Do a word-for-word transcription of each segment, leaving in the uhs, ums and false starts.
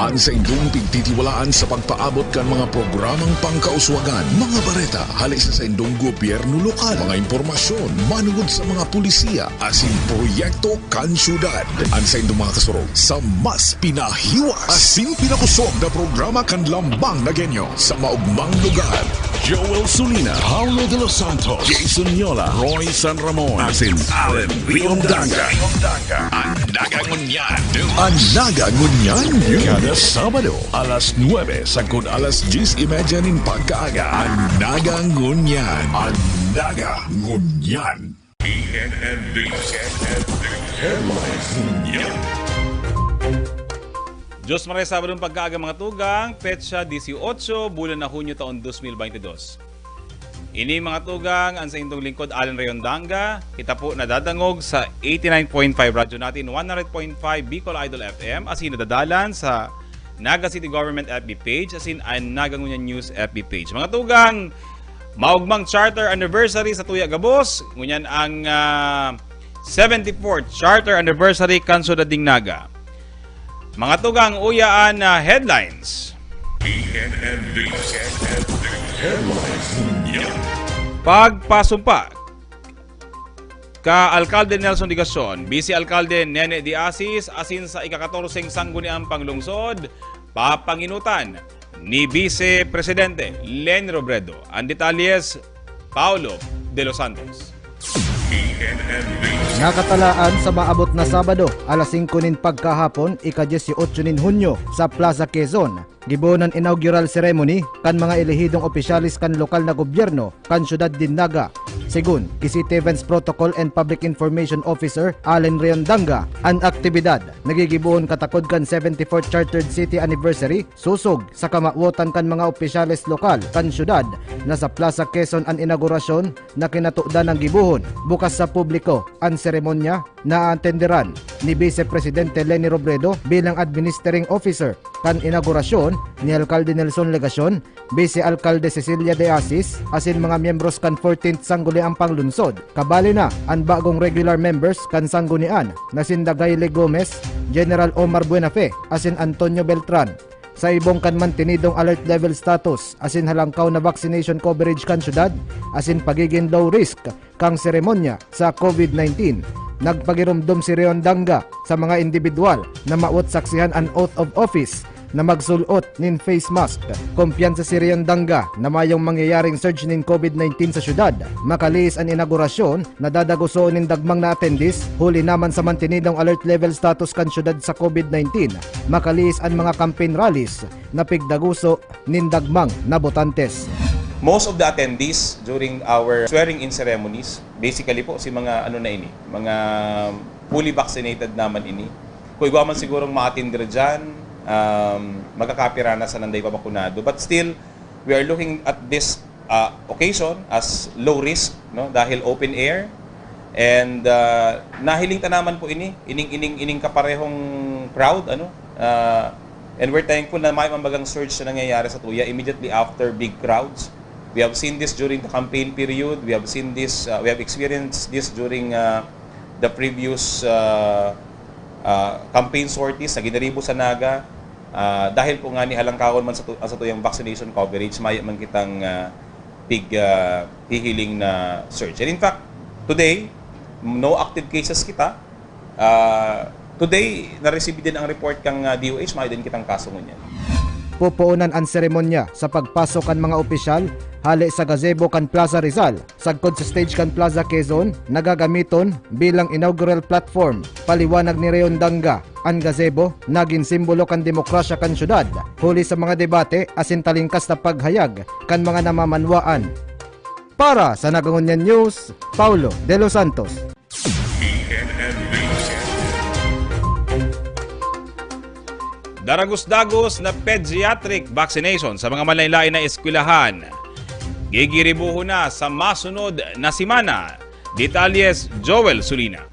An saindong pigtitiwalaan sa pagpaabot kan mga programang pangkauswagan, mga bareta hali sa saindong gobyerno lokal, mga impormasyon manungod sa mga pulisiya, asin proyekto kan syudad. An saindong mga kasurog sa mas pinahiwas asin pinakusog na programa kan Lambang na Genyo sa maugmang lugar. Joel Sulina, Paulo de los Santos, Jason Yola, Roy San Ramon, asin Allen Riondanga. An Naga Ngunyan. An Naga Ngunyan News. Kada Sabado, alas nuebe sagkod alas dyes y media nin pagkaaga. An Naga Ngunyan. An Naga Ngunyan. P N N D. Headlines Ngunyan. Diyos maray Sabadong pagkaaga, mga tugang, petsa dieciocho, bulan na Hunyo, taon dos mil baynte dos. Ini, mga tugang, an saindong lingkod, Allen Rayondanga. Kita po nadadangog sa eighty-nine point five Radyo Natin, one hundred point five Bicol Idol F M, asin nadadalan sa Naga City Government F B page, asin an Naga Ngunyan News F B page. Mga tugang, maugmang charter anniversary sa Tuya Gabos, ngunyan ang, ah, seventy-fourth charter anniversary kan Syudad nin Naga. Mga tugang, uya an, ah, headlines. P N N D Headlines Ngunyan. Pagpasumpa ka Alkalde Nelson Legacion, Vice Alkalde Nene de Asis, asin sa ika-katorseng Sangguniang Panglungsod, papanginutan ni Vice Presidente Leni Robredo. An detalyes, Paulo de los Santos. P N N D. Nakatalaan sa maabot na Sabado, alas singko nin pagkahapon, ika-dyesyocho nin Hunyo, sa Plaza Quezon, gibohon an inaugural ceremony kan mga elehidong opisyales kan lokal na gobyerno kan siyudad nin Naga. Segun ki City Events Protocol and Public Information Officer Allen Rayondanga, an aktibidad nagigibohon katakod kan seventy-fourth Chartered City Anniversary, sosog sa kamawotan kan mga opisyales lokal kan siyudad na sa Plaza Quezon an inaugurasyon na kinatodan nang gibohon bukas sa publiko. An seremonya naaatenderan ni Vice Presidente Leni Robredo bilang Administering Officer kan inaugurasyon, ni Alkalde Nelson Legacion, Vice Alkalde Cecilia de Asis, asin mga miyembros kan fourteenth Sangguniang Panglungsod. Kabali na an bagong regular members kan Sanggunian na sinda Gayle Gomez, General Omar Buenafe, asin Antonio Beltran. Sa ibong kan mantenidong alert level status asin halangkaw na vaccination coverage kan syudad asin pagigin low risk kan seremonya sa COVID nineteen, nagpagiromdom si Rayondanga sa mga indibidwal na mawot saksihan an oath of office na magsul-ot nin face mask. Kumpiyansa si Rayondanga na mayong mangyayaring surge nin COVID nineteen sa syudad. Makalihis an inaugurasyon na dadagusoon nin dagmang na attendees, huli naman sa mantenidong alert level status kan syudad sa COVID nineteen. Makalihis an mga campaign rallies na pigdaguso nin dagmang na botantes. Most of the attendees during our swearing-in ceremonies, basically po, si mga ano na ini, mga fully vaccinated naman ini. Kung igwa man sigurong maatindre dyan, um, magkakapira na sa nanday pabakunado. But still, we are looking at this, uh, occasion as low risk, no, dahil open air. And, uh, nahiling ta naman po ini, ining, ining, ining kaparehong crowd, ano, uh, and we're thankful na may mambagang surge na nangyayari sa Tuya immediately after big crowds. We have seen this during the campaign period. We have seen this, uh, we have experienced this during, uh, the previous, uh, uh, campaign sorties na giniribo sa Naga. Uh, dahil po nga ni halangkahon man sa, tu- sa tuyang vaccination coverage, may man kitang, uh, big, uh, hihiling na surge. And in fact, today, no active cases kita. Uh, today, na-receive din ang report kang, uh, D O H, may din kitang kaso ngunyan. Pupoonan an seremonya sa pagpasok kan mga opisyal hale sa gazebo kan Plaza Rizal. Sagkod sa stage kan Plaza Quezon, nagagamiton bilang inaugural platform. Paliwanag ni Rayondanga, an gazebo nagin simbolo kan demokrasya kan syudad, huli sa mga debate asin talingkas na paghayag kan mga namamanwaan. Para sa Naga Ngunyan News, Paulo de los Santos. Daragos-dagos na pediatric vaccination sa mga manlaen-laen na eskwelahan. Gigiribuhon na sa masunod na semana. Detalyes, Joel Sulina.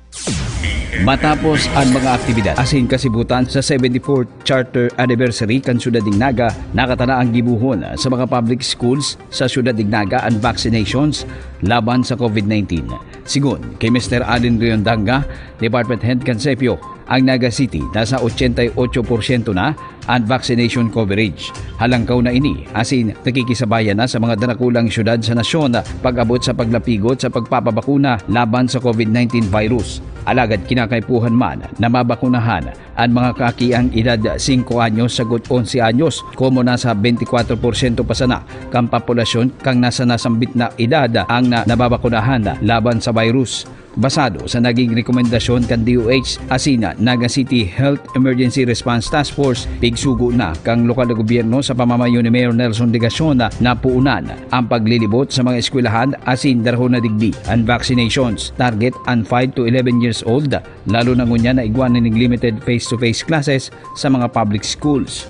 Matapos an mga aktibidad asin kasibutan sa seventy-fourth Charter Anniversary kan Syudad nin Naga, nakatana an gibohon sa mga public schools sa Syudad nin Naga an vaccinations laban sa COVID nineteen. Sigon ki Mister Allen Riondanga, Department Head kan Sepio, ang Naga City nasa ochenta y ocho porsyento na an vaccination coverage. Halangkaw na ini, asin nakikisabayan na sa mga darakulang syudad sa nasyon pag-abot sa paglapigot sa pagpapabakuna laban sa COVID nineteen virus. Alagad kinakaipuhan man na mabakunahan an mga kakiang edad singko anyos sagkod onse anyos, komo nasa bentikuwatro porsyento pa sana kan populasyon kan nasa nasambit na edad ang na nababakunahan laban sa virus. Basado sa naging rekomendasyon kan D O H asin Naga City Health Emergency Response Task Force, pigsugo na kan lokal na gobyerno sa pamamayo ni Mayor Nelson Legacion na puunan ang paglilibot sa mga eskwelahan asin darahon na digdi an vaccinations. Target an five to eleven years old, lalo na ngunyan na igwa na nin limited face-to-face classes sa mga public schools.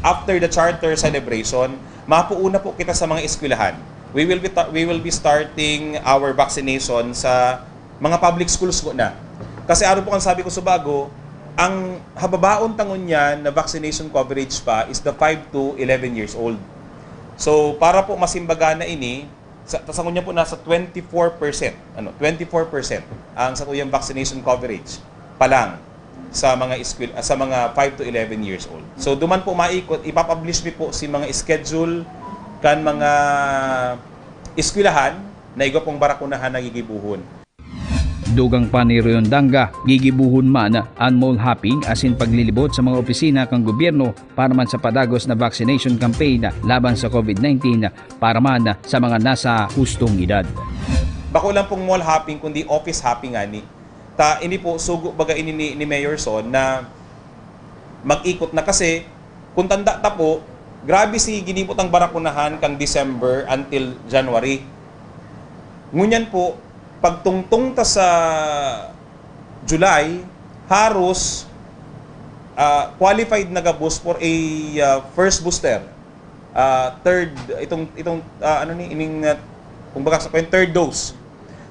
After the charter celebration, mapuuna po kita sa mga eskwelahan. We will be ta- we will be starting our vaccination sa mga public schools po na. Kasi ano po ang sabi ko sa bago, ang hababaon ta ngunyan na vaccination coverage pa is the five to eleven years old. So para po masimbaga na ini, sa, sa ngunyan po nasa twenty-four percent, ano, twenty-four percent ang satuyang vaccination coverage pa lang sa mga eskwel-, ah, sa mga five to eleven years old. So duman po maikot, ipapublish mi po si mga schedule kan mga eskwelahan na igwa pong barakunahan na gigibohon. Dugang pa ni Riondanga, gigibohon man an mall hopping asin paglilibot sa mga opisina kan gobyerno para man sa padagos na vaccination campaign laban sa COVID nineteen para man sa mga nasa hustong edad. Bako lang pong mall hopping kundi office hopping ngani. Ta ini po, sugo baga ini ni, ni Mayor Son na mag-ikot na kasi kung tanda ta po, grabe si ginibot ang barakunahan kang December until January. Ngunyan po, pagtungtong ta sa July, haros ah, qualified na gabos for a ah, first booster. Ah, third, itong, itong ah, ano ni, ining, ah, kumbaga sa yung third dose.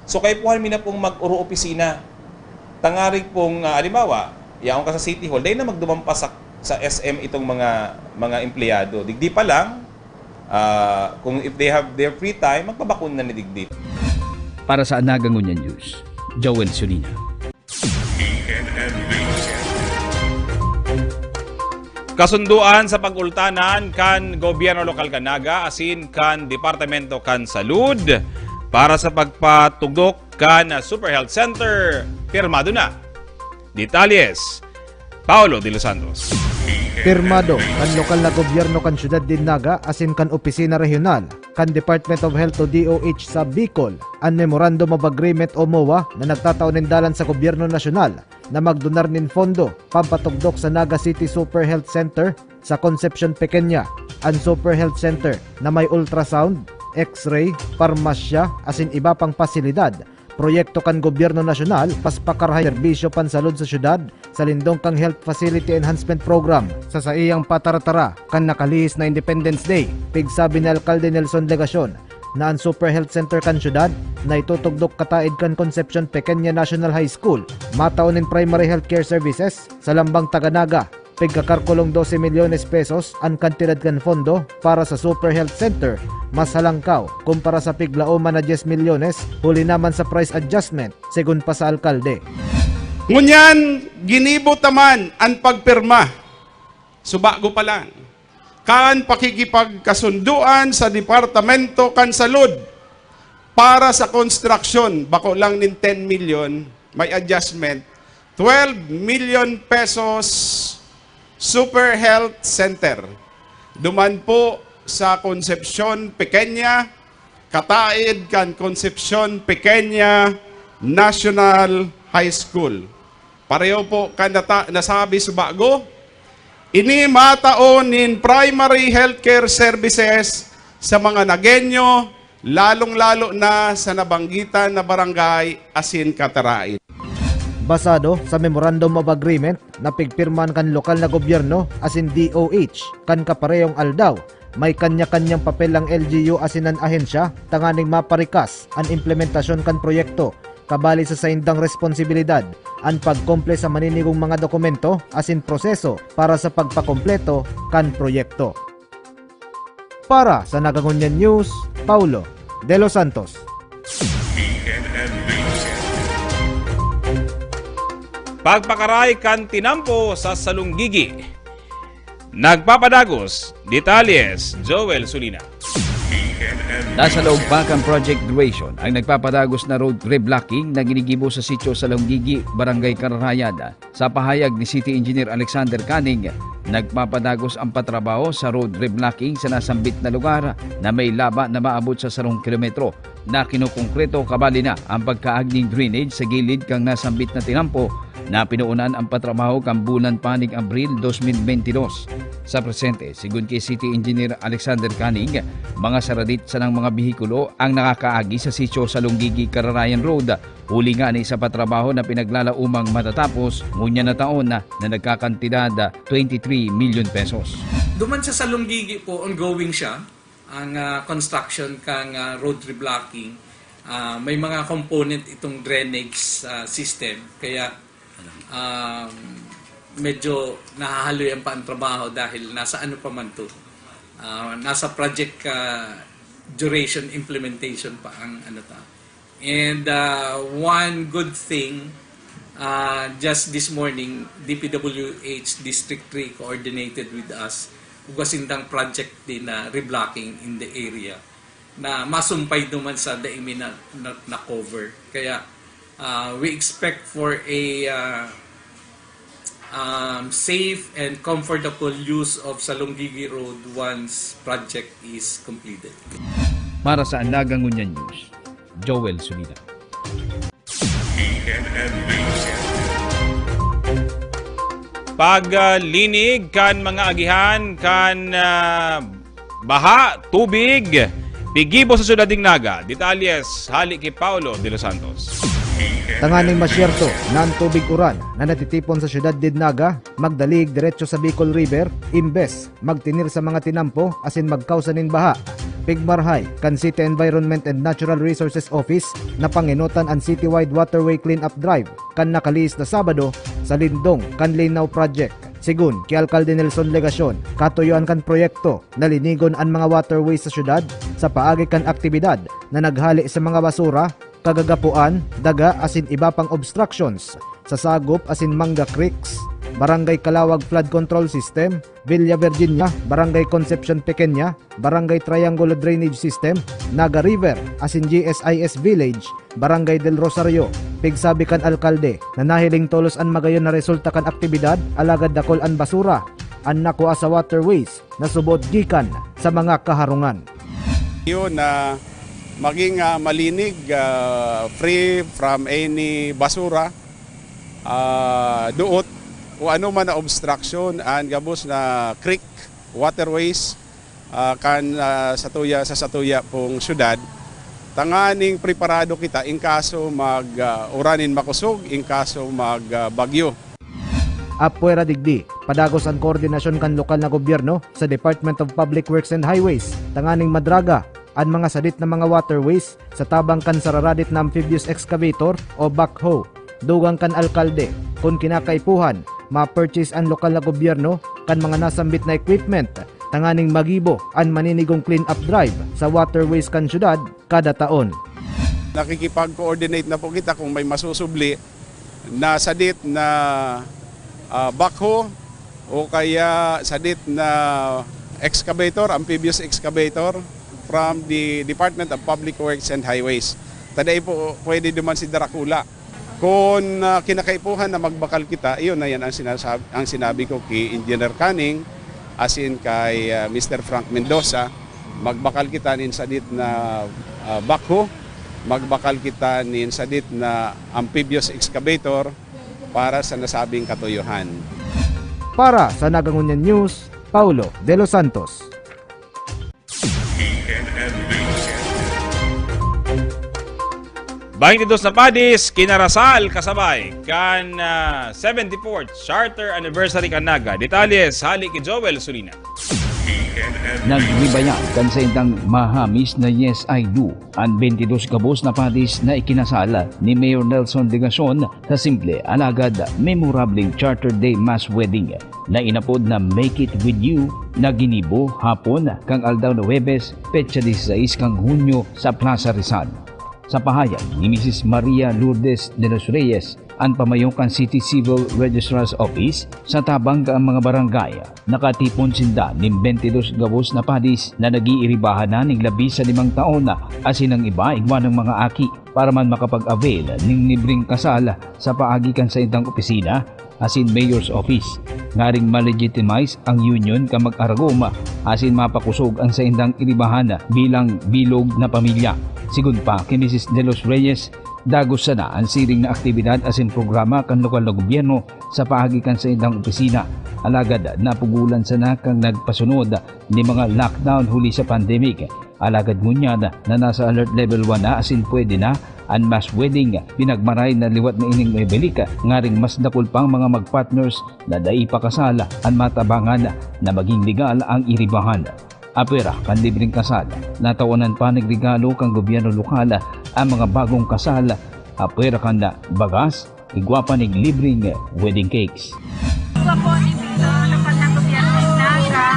So kaipuhan mi na pong mag-oro opisina. Tangarig pong, ah, halimbawa, yaon ka sa City Hall, dahil na magduman pa sa, sa S M itong mga mga empleyado. Digdi pa lang, ah, kung if they have their free time, magpabakuna na ni digdi. Para sa Anaga Ngunyan News, Joel Solina. Kasunduan sa pag-ultanan kan gobyerno lokal kan Naga asin kan Departamento kan Salud para sa pagpatugdok kan Super Health Center, pirmado na. Detalles, Paolo de los Santos. Pirmado kan lokal na gobyerno kan siyudad nin Naga asin kan opisina rehiyonal kan Department of Health o D O H sa Bicol an Memorandum of Agreement o MOA na nagtatao nin dalan sa gobyerno nasyonal na magdunar nin fondo pampatugdok sa Naga City Super Health Center sa Concepcion Pequeña. An Super Health Center na may ultrasound, X-ray, parmasya asin iba pang pasilidad, proyekto kan gobyerno nasyonal, paspakarahay serbisyo pansalud sa syudad sa lindong kan Health Facility Enhancement Program. Sa saiyang pataratara kan nakalihis na Independence Day, pigsabi ni Alkalde Nelson Legacion na an Super Health Center kan syudad na itutugdok kataid kan Concepcion Pequeña National High School, matao nin primary healthcare services sa Lambang Taga Naga, pigkakarkulong dose milyones pesos an kantidad kan fondo para sa Super Health Center, mas halangkaw kumpara sa piglaoman na dyes milyones huli naman sa price adjustment, segun pa sa alkalde. Ngunyan, ginibo ta man an pagpirma, subago pa lang, kan pakikipagkasundoan sa Departamento kan Salud para sa konstruksyon, bako lang nin ten milyon, may adjustment, twelve million pesos Super Health Center. Duman po sa Concepcion Pequeña, kataid kan Concepcion Pequeña National High School. Pareho po kan nata-, nasabi sa bago, ini matao nin primary healthcare services sa mga Nagueño, lalong-lalo na sa nabanggitan na barangay asin kataraid. Basado sa Memorandum of Agreement na pigpirmahan kan lokal na gobyerno asin D O H kan kaparehong aldaw, may kanya-kanyang papel ang L G U asin an ahensya tanganing maparikas an implementasyon kan proyekto, kabali sa saindang responsibilidad an pagkumple sa maninigong mga dokumento asin proseso para sa pagpakumpleto kan proyekto. Para sa Nagangunyan News, Paulo de los Santos. Pagpakaray kan tinampo sa Salonggigi. Nagpapadagos, detalles, Joel Sulina. Nasa laog pa kan project duration ang nagpapadagos na road reblocking na ginigibo sa sitio Salonggigi, Barangay Kararayan. Sa pahayag ni City Engineer Alexander Caning, nagpapadagos ang patrabaho sa road reblocking sa nasambit na lugar na may laba na maabot sa sarong kilometro na kinukongkreto, kabali na ang pagkaagning drainage sa gilid kan nasambit na tinampo na pinoonan ang patrabaho kan bulan pa ning Abril dos mil bente dos. Sa presente, sigun ki City Engineer Alexander Caning, mga saradit sanang mga behikulo ang nakakaagi sa sitio Salonggigi, Kararayan Road, huli ngani sa patrabaho na pinaglalaomang matatapos ngunyan na taon na, na nagkakantidad twenty-three million pesos. Duman sa Salonggigi po, ongoing siya, ang ah, construction kan ah, road reblocking. Ah, may mga component itong drainage ah, system, kaya um, medyo nahahaloyan pa ang trabaho dahil nasa ano pa man to. Ah, nasa project ah, duration implementation pa ang ano ta. And uh, one good thing, uh, just this morning, D P W H District three coordinated with us. Ugwa sindang project din na reblocking in the area na masumpay duman sa dai mi na, na, na cover. Kaya uh, we expect for a uh, um, safe and comfortable use of Salonggigi Road once project is completed. Para sa Alagang Ngunyan News, Joel Sulina. Paglinig kan mga agihan kan ah, baha, tubig, pigibo sa syudad nin Naga. Detalyes hali ki Paulo de los Santos. Tanganing masyerto na an tubig uran na natitipon sa syudad nin Naga magdalig diretso sa Bicol River imbes magtinir sa mga tinampo asin magkausa nin baha. Pigmarahay kan City Environment and Natural Resources Office na pangenotan an citywide waterway clean-up drive kan nakalihis na Sabado sa lindong kan Linao Project. Sigun ki Alkalde Nelson Legacion, katuyoan kan proyekto na linigon an mga waterways sa syudad sa paagi kan aktibidad na naghale sa mga basura, kagagapoan, daga asin iba pang obstructions sa Sagop asin Manga Creeks, Barangay Calawag Flood Control System, Villa Virginia, Barangay Concepcion Pequeña, Barangay Triangulo Drainage System, Naga River asin G S I S Village, Barangay Del Rosario. Pigsabi kan alkalde na nahiling tolos an magayon na resulta kan aktibidad, alagad dakul an basura an nakua sa waterways na subot gikan sa mga kaharungan. Yun na maging ah, malinig, ah, free from any basura, ah, duot, o ano man na obstruction, and gabos na creek, waterways, ah, kan ah, satuya sa satuya pong syudad, tanganing preparado kita in kaso mag ah, uranin makosog, in kaso mag ah, bagyo. Apwera digdi, padagos an koordinasyon kan lokal na gobyerno sa Department of Public Works and Highways tanganing madraga an mga sadit na mga waterways sa tabang kan sararadit na amphibious excavator o backhoe. Dugang kan alkalde, kun kinakaipuhan, ma-purchase an lokal na gobyerno kan mga nasambit na equipment tanganing magibo an maninigong clean-up drive sa waterways kan syudad kada taon. Nakikipag-coordinate na po kita kung may masusubli na sadit na ah, backhoe o kaya sadit na excavator, amphibious excavator from the Department of Public Works and Highways. Ta dai po pwede duman si Dracula. Kung ah, kinakaipuhan na magbakal kita, iyon na yan ang, sinasab- ang sinabi ko kay Engineer Canning, asin kay ah, Mister Frank Mendoza, magbakal kita nin sadit na ah, backhoe, magbakal kita nin sadit na amphibious excavator para sa nasabing katuyohan. Para sa Nagangunyan News, Paulo de los Santos. Baintidos na padis, kinarasal kasabay kan ah, seventy-fourth Charter Anniversary kan Naga. Detalles hali ki Joel Sulina. Nagribayan kan saindang mahamis na "Yes, I Do" an twenty-dos gabos na padis na ikinasal ni Mayor Nelson Legacion sa simple alagad memorableng Charter Day Mass Wedding na inapod na "Make It With You" na ginibo hapon kan aldaw na Huwebes, petsa dieciséis kan Hunyo sa Plaza Rizal. Sa pahayag ni Misis Maria Lourdes de los Reyes, an pamayo kan City Civil Registrar's Office, sa tabang kan mga barangay, nakatipon sinda nin twenty-dos gabos na padis na nag-iiribahan na nin labi sa limang taon, asin ang iba igwa nin mga aki, para man makapag-avail nin libreng kasal sa paagi kan saindang opisina asin Mayor's Office, ngaring ma-legitimize ang union kan mag-aragom asin mapakosog ang saindang iribahan bilang bilog na pamilya. Sigon pa ki Misis De Los Reyes, dagos sana an siring na aktibidad asin programa kan lokal na gobyerno sa paagi kan saindang opisina, alagad napugolan sana kan nagpasunod nin mga lockdown huli sa pandemic. Alagad ngunyan na nasa alert level one na asin pwede na an mass wedding, pinagmaray na liwat na ining maibalik, ngaring mas dakul pang mga mag-partners na dai pa kasal an matabangan na magin legal ang iribahan. Apwera kan libreng kasal, natawanan pa nin regalo kan gobyerno lokal an mga bagong kasal, apwera kan bagas, igwa pa nin libreng wedding cakes. Igwa po dito, lokal na gobyerno ng Naga,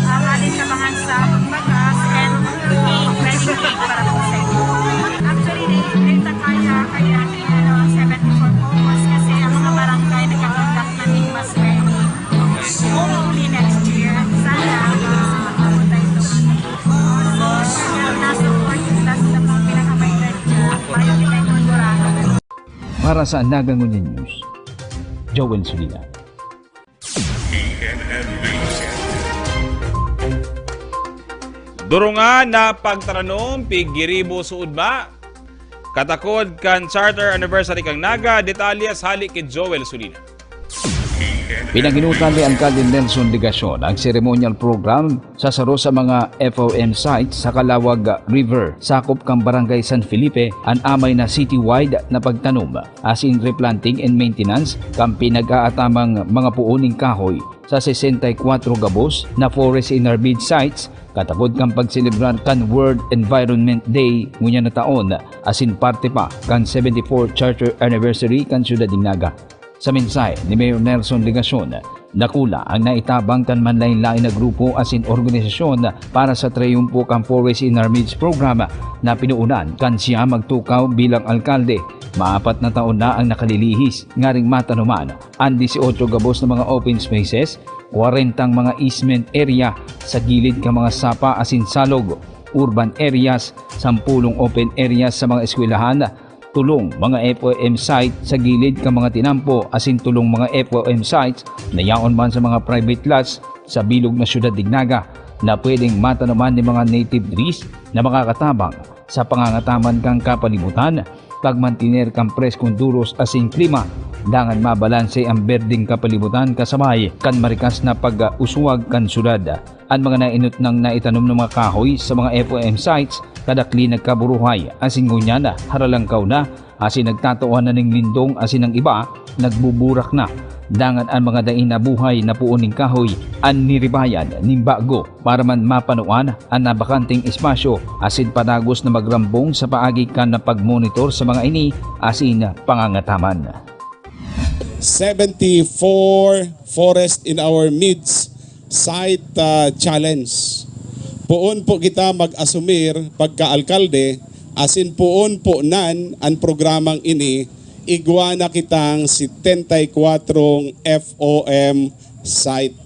ang ating tabangan sa bagas and cake, wedding cake para po sa inyo. Actually, naiinggit na kaya, kaya ano, seventy-four po, mas kasi ang mga barangay nagkakondak na ning mas wedding. Hopefully next year, sana, ah, mapunta ito. So, na-support yung last na mga pinakamaingat dyan. Ayaw kita yung Para sa Naga Ngunyan News, Joel Sulina. Durungan na pagtaranom, pigiribo suod ba? Katakod kan Charter Anniversary kan Naga, detalye sa hali ki Joel Sulina. Pinaginutan ni Alkalde Nelson Legacion ang ceremonial program sa saro sa mga F O M sites sa Calawag River, sakop kan Barangay San Felipe, an amay na citywide na pagtanom asin replanting and maintenance kan pinag-aatamang mga puon nin kahoy sa sesenta y kwatro gabos na forest in our midst sites, katakod kan pagselebrar kan World Environment Day ngunyan na taon, asin parte pa kan seventy-fourth Charter Anniversary kan Syudad nin Naga. Sa mensahe ni Mayor Nelson Legacion, dakula ang naitabang kan manlaen-laen na grupo asin organisasyon para sa triyumpo kan Forest in Our Midst program na pinoonan kan siya magtukaw bilang alkalde. Maapat na taon na ang nakalilihis, ngaring matanuman an dieciocho gabos na mga open spaces, kwarentang mga easement area sa gilid kan mga sapa asin salog, urban areas, sampolong open areas sa mga eskwelahan, tolong mga F O M site sa gilid kan mga tinampo asin tolong mga F O M sites na yaon man sa mga private lots sa bilog na syudad nin Naga na pwedeng matanuman nin mga native trees na makakatabang sa pangangataman kan kapalibutan, pagmantiner kan preskong duros asin klima, dangan mabalanse an berdeng kapalibutan kasabay kan marikas na pag-uswag kan syudad. An mga nainot nang naitanom na mga kahoy sa mga F O M sites, kadakli nagkaburuhay, asin ngunyan haralangkaw na, asin nagtatawan na nin lindong, asin ang iba nagbuburak na. Dangan an mga dai nabuhay na puon nin kahoy an niribayan nin bago para man mapanuan an nabakanteng espasyo asin padagos na magrambong sa paagi kan pagmonitor sa mga ini asin pangangataman. Seventy-four Forest in Our Midst Site, ah, Challenge. Poon po kita mag-asumir pagka-alkalde, asin poon po nan an programang ini, igwa na kitang setenta y kwatro F O M site.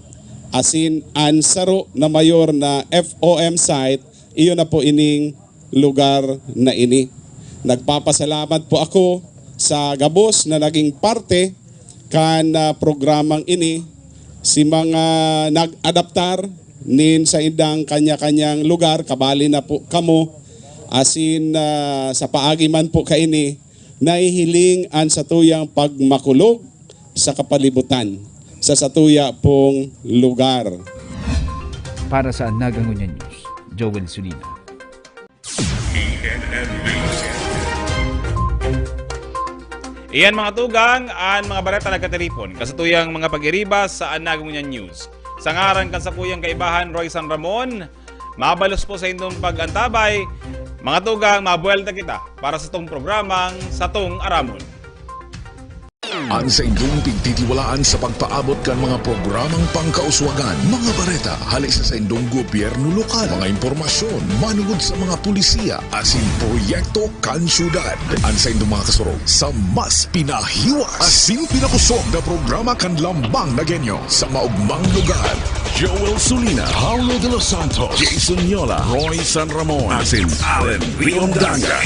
Asin an saro na mayor na F O M site, iyo na po ining lugar na ini. Nagpapasalamat po ako sa gabos na naging parte kan, ah, programang ini, si mga nag-adaptar nin saindang kanya-kanyang lugar, kabali na po kamo, asin, ah, sa paagi man po kaini, nahihiling an satuyang pagmakulog sa kapalibutan, sa satuya pong lugar. Para sa Naga Ngunyan News, Joel Sulina. Iyan, mga tugang, an mga bareta nagkatiripon. Kasatuyang mga pag-iriba sa Naga Ngunyan News. Sa ngaran kan sakuyang kaibahan, Roy San Ramon, mabalos po sa indong pag-antabay. Mga tugang, mabuwelta kita para sa tong programang Satong Aramon. An saindong pigtitiwalaan sa pagpaabot kan mga programang pangkauswagan, mga bareta hali sa saindong gobyerno lokal, mga impormasyon manugod sa mga pulisiya asin proyekto kan syudad. An saindong mga kasurog sa mas pinahiwas asin pinakosog na programa kan Lambang na Genyo sa maogmang lugar. Joel Sulina, Paulo de los Santos, Jason Yola, Roy San Ramon, asin Allen Riondanga.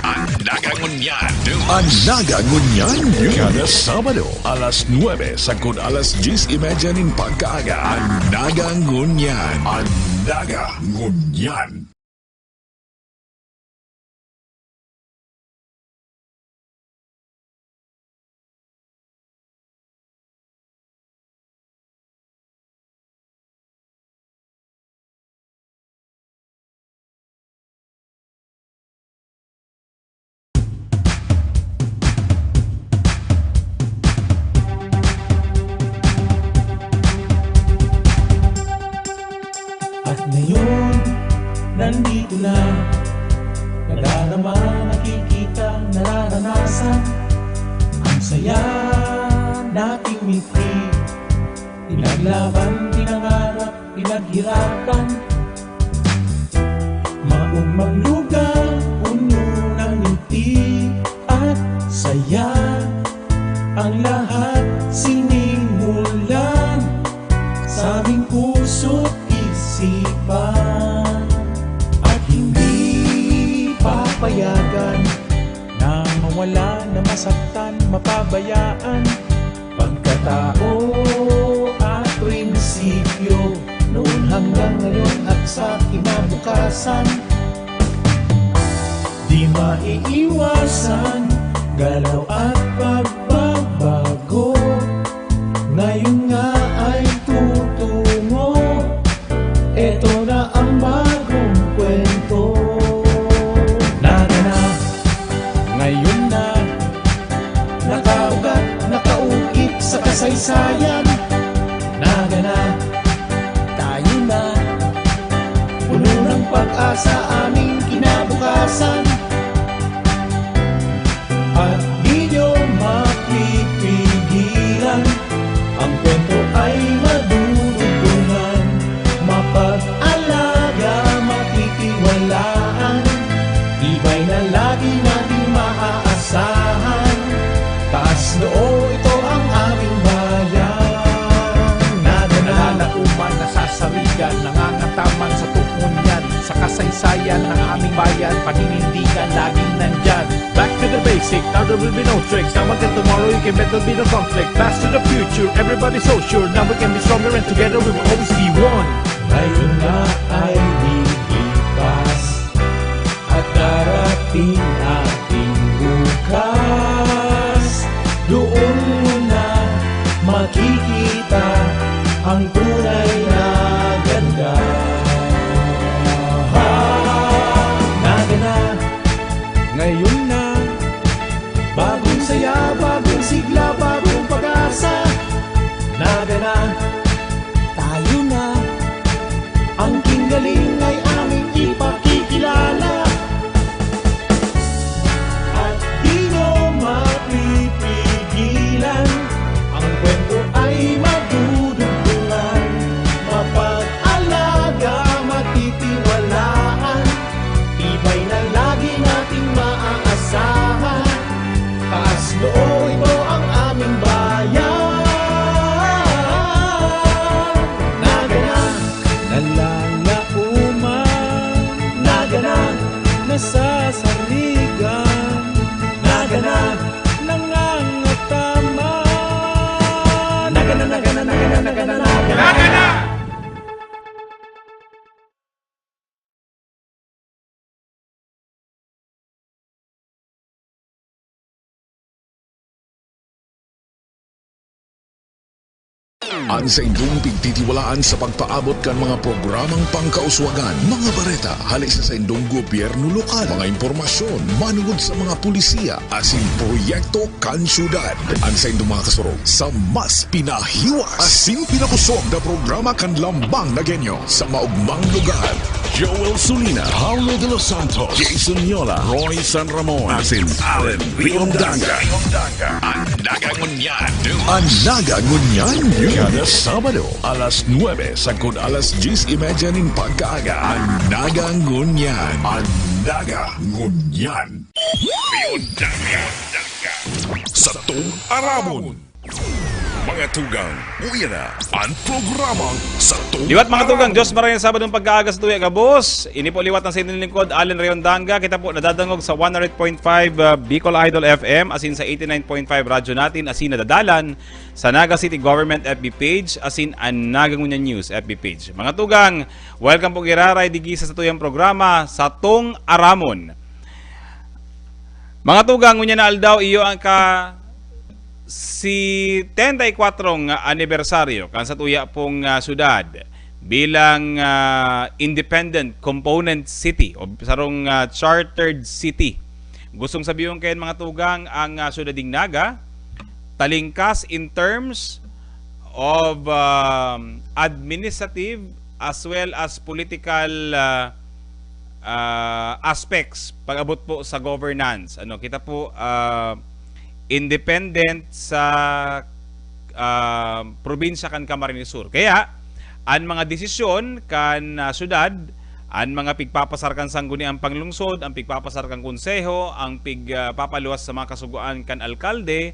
An Naga Ngunyan. An Naga Ngunyan. Kada Sabado, alas nuebe sagkod alas dyes y media nin pagkaaga. An Naga Ngunyan. An Naga Ngunyan. At ngayon, nandito na. Nadarama, nakikita, nararanasan. Ang saya nating mithi. Pinaglaban, pinangarap, pinaghirapan. Maogmang lugar, puno ng ngiti at saya. Ang lahat sinimulan sa aming puso't isipan. At hindi papayagan na mawala, na masaktan, mapabayaan. Pagkatao at prinsipyo, noon hanggang ngayon at sa kinabukasan. Di maiiwasan, galaw at pagbabago. Ngayon nga ay tutungo. Eto na ang bagong kwento. Naga na, ngayon na, nakaugat, nakaukit sa kasaysayan. Naga na, tayo na, puno ng pag-asa aming kinabukasan. At di nyo mapipigilan, ang kwento ay madudugtungan, mapag-alaga, matitiwalaan, tibay na lagi nating maaasahan. Taas noo, ito ang aming bayan. Naga na, nalalaoman, nasasarigan, nangangataman sa tungo niyan, sa kasaysayan ng aming bayan, paninindigan, laging nandyan. Back to the basic, now there will be no tricks. Now until tomorrow, you can bet there'll be no conflict. Pass to the future, everybody so sure. Now we can be stronger and together we will always be one. Ngayon na ay lilipas at darating ating bukas. Doon mo na makikita ang tunay na ganda. Naga na, ngayon na, bagong saya, bagong sigla, bagong pag-asa. Naga na, tayo na, ang kinggaling ay aming ipakikilala. At di nyo mapipigilan, ang kwento ay madudugtungan, mapag-alaga, matitiwalaan, tibay na lagi nating maaasahan. Taas noo, ito ang aming bayan. An saindong pigtitiwalaan sa pagpaabot kan mga programang pangkauswagan, mga bareta hale sa saindong gobyerno lokal, mga impormasyon manungod sa mga pulisiya asin proyekto kan syudad. An saindong mga kasurog sa mas pinahiwas asin pinakosog na programa kan Lambang na Genyo sa maogmang lugar. Joel Sulina, Paulo de los Santos, Jason Yola, Roy San Ramon, asin Allen Riondanga. An Naga Ngunyan News. An Naga Ngunyan News. Kada Sabado, alas nuebe sagkod alas dyes y media nin pagkaaga. An Naga Ngunyan. An Naga Ngunyan. Riondanga. Satong aramon. Mga tugang, uya na an programang Satong Liwat, mga tugang, Aramon. Diyos marayang Sabadong pagkaaga sa tuya gabos. Ini po liwat ang sa inyong lingkod, Allen Riondanga. Kita po nadadangog sa one oh eight point five, ah, Bicol Idol F M, asin sa eighty-nine point five Radyo Natin, asin nadadalan sa Naga City Government F B page, asin an Naga Ngunyan News F B page. Mga tugang, welcome po giraray digi sa satuyang programa, Satong Aramon. Mga tugang, ngunyan na aldaw, iyo ang ka setenta y kuwatro nga anibersaryo kan satuya pong, ah, syudad bilang, ah, independent component city o sarong, ah, chartered city. Gustong sabihon kayan, mga tugang, ang, ah, syudad nin Naga, talingkas in terms of, um, administrative as well as political, ah, ah, aspects pag-abot po sa governance. Ano, kita po, ah, independent sa, ah, probinsya kan Camarines Sur. Kaya, an mga desisyon kan, ah, syudad, an mga pigpapasar kan sangguniang panglungsod, an pigpapasar kan konseho, an pig, ah, papaluwas sa mga kasugoan kan alkalde,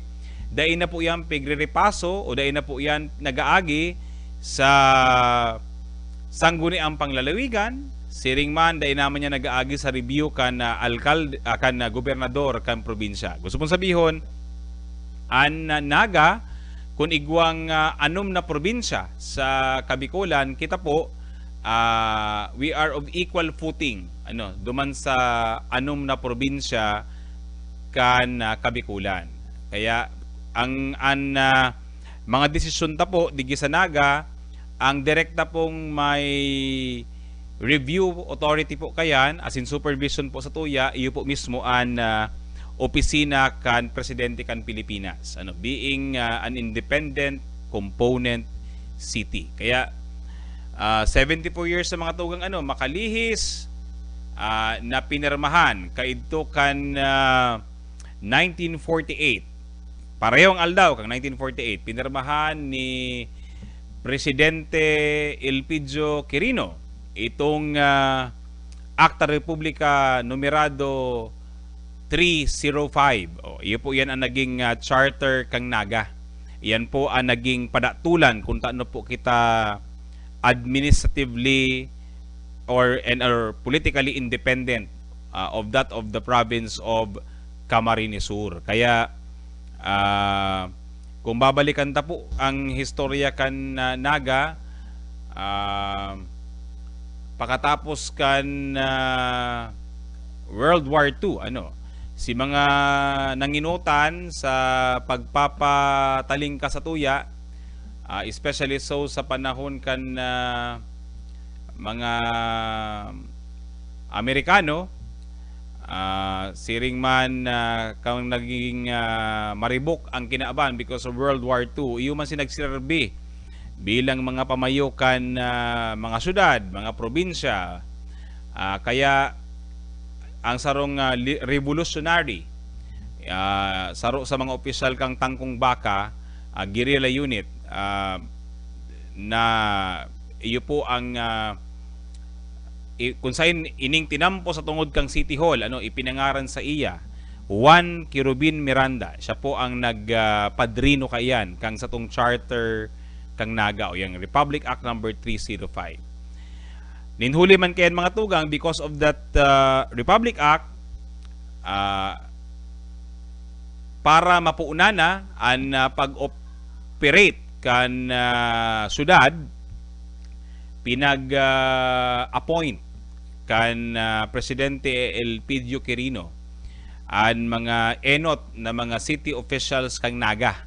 dai na po yan pigrerepaso o dai na po yan nag-aagi sa sangguniang panglalawigan, siring man, dai naman niya nag-aagi sa review kan, ah, alkalde, ah, kan, ah, gobernador kan probinsya. Gusto kong sabihon, an, ah, Naga, kun igwang, ah, anom na probinsya sa Kabikolan, kita po, ah, we are of equal footing, ano, duman sa anom na probinsya kan, ah, Kabikolan. Kaya, ang, an, ah, mga desisyon ta po, digi sa Naga, ang direkta pong may review authority po kayan, as in supervision po sa tuya, iyo po mismo an, ah, opisina kan presidente kan Pilipinas. Ano, being, ah, an independent component city. Kaya, ah, seventy-four years sa mga tugang, ano, makalihis, ah, na pinirmahan kaidto kan, ah, nineteen forty-eight. Parehong aldaw kan nineteen forty-eight, pinirmahan ni Presidente Elpidio Quirino itong, ah, Acta Republica numerado three zero five. O, iyo po yan ang naging, ah, charter kan Naga. Yan po ang naging padatulan kung taano po kita administratively or, and are politically independent, ah, of that of the province of Camarines Sur. Kaya, ah, kung babalikan ta po ang historia kan, ah, Naga, ah, pakatapos kan, ah, World War Two, ano, si mga nanginutan sa pagpapatalingkas sa tuya, ah, especially so sa panahon kan, ah, mga Amerikano, ah, siring man, ah, kan naging, ah, maribok ang kinaban because of World War Two, iyo man si nagserbi bilang mga pamayo kan, ah, mga syudad, mga probinsya. Ah, kaya ang sarong, ah, li-, revolutionary, ah, saro sa mga opisyal kan Tangkong Baka, ah, guerrilla unit, ah, na iyo po ang, ah, i-, kung sain ining tinampo sa tungod kan City Hall, ano, ipinangaran sa iya, Juan Quirubin Miranda. Siya po ang nag, ah, padrino kaiyan kan satong charter kan Naga o yang Republic Act number three zero five. Nin huli man kaiyan, mga tugang, because of that, ah, Republic Act, ah, para mapuunan na an, ah, pag-operate kan, ah, syudad, pinag, ah, appoint kan, ah, Presidente Elpidio Quirino an mga enot na mga city officials kan Naga.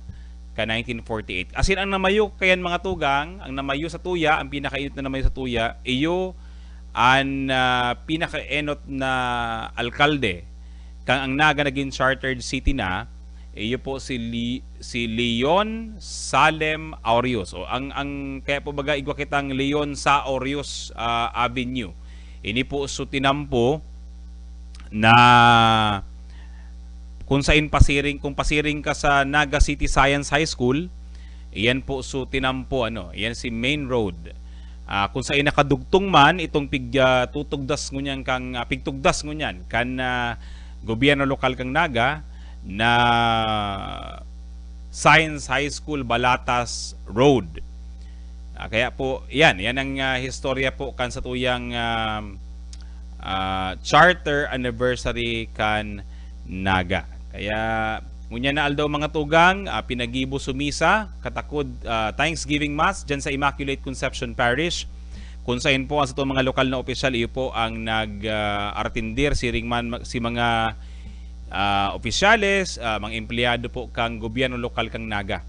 ka nineteen forty-eight. Asin ang namayo kayan, mga tugang, ang namayo sa tuya, ang pinakaenot na namayo sa tuya, iyo an, ah, pinakaenot na alkalde. Kang ang Naga naging chartered city na, iyo po si Li-, si Leon Salem Aureus. O ang, ang, kaya po baga igwa kitang Leon sa Aureus, ah, Avenue. Ini po so tinampo na kung sain pasiring, kung pasiring ka sa Naga City Science High School, iyan po so tinampo, ano, iyan si main road. Ah, kung sain nakadugtong man itong pig-, ah, tutugdas ngunyan kang, ah, pigtugdas ngunyan kan, ah, gobyerno lokal kang Naga na Science High School Balatas Road. Ah, kaya po, yan, yan ang, ah, historya po kan satuyang, ah, ah, charter anniversary kan Naga. Kaya, ngunyan na aldaw, mga tugang, ah, pinagibo so misa, katakod, ah, Thanksgiving Mass dyan sa Immaculate Conception Parish. Kung sain po ang satong mga lokal na opisyal, iyo po ang nag, ah, artindir, siring man ma-, si mga, ah, opisyales, ah, mga empleyado po kang gobyerno lokal kang Naga.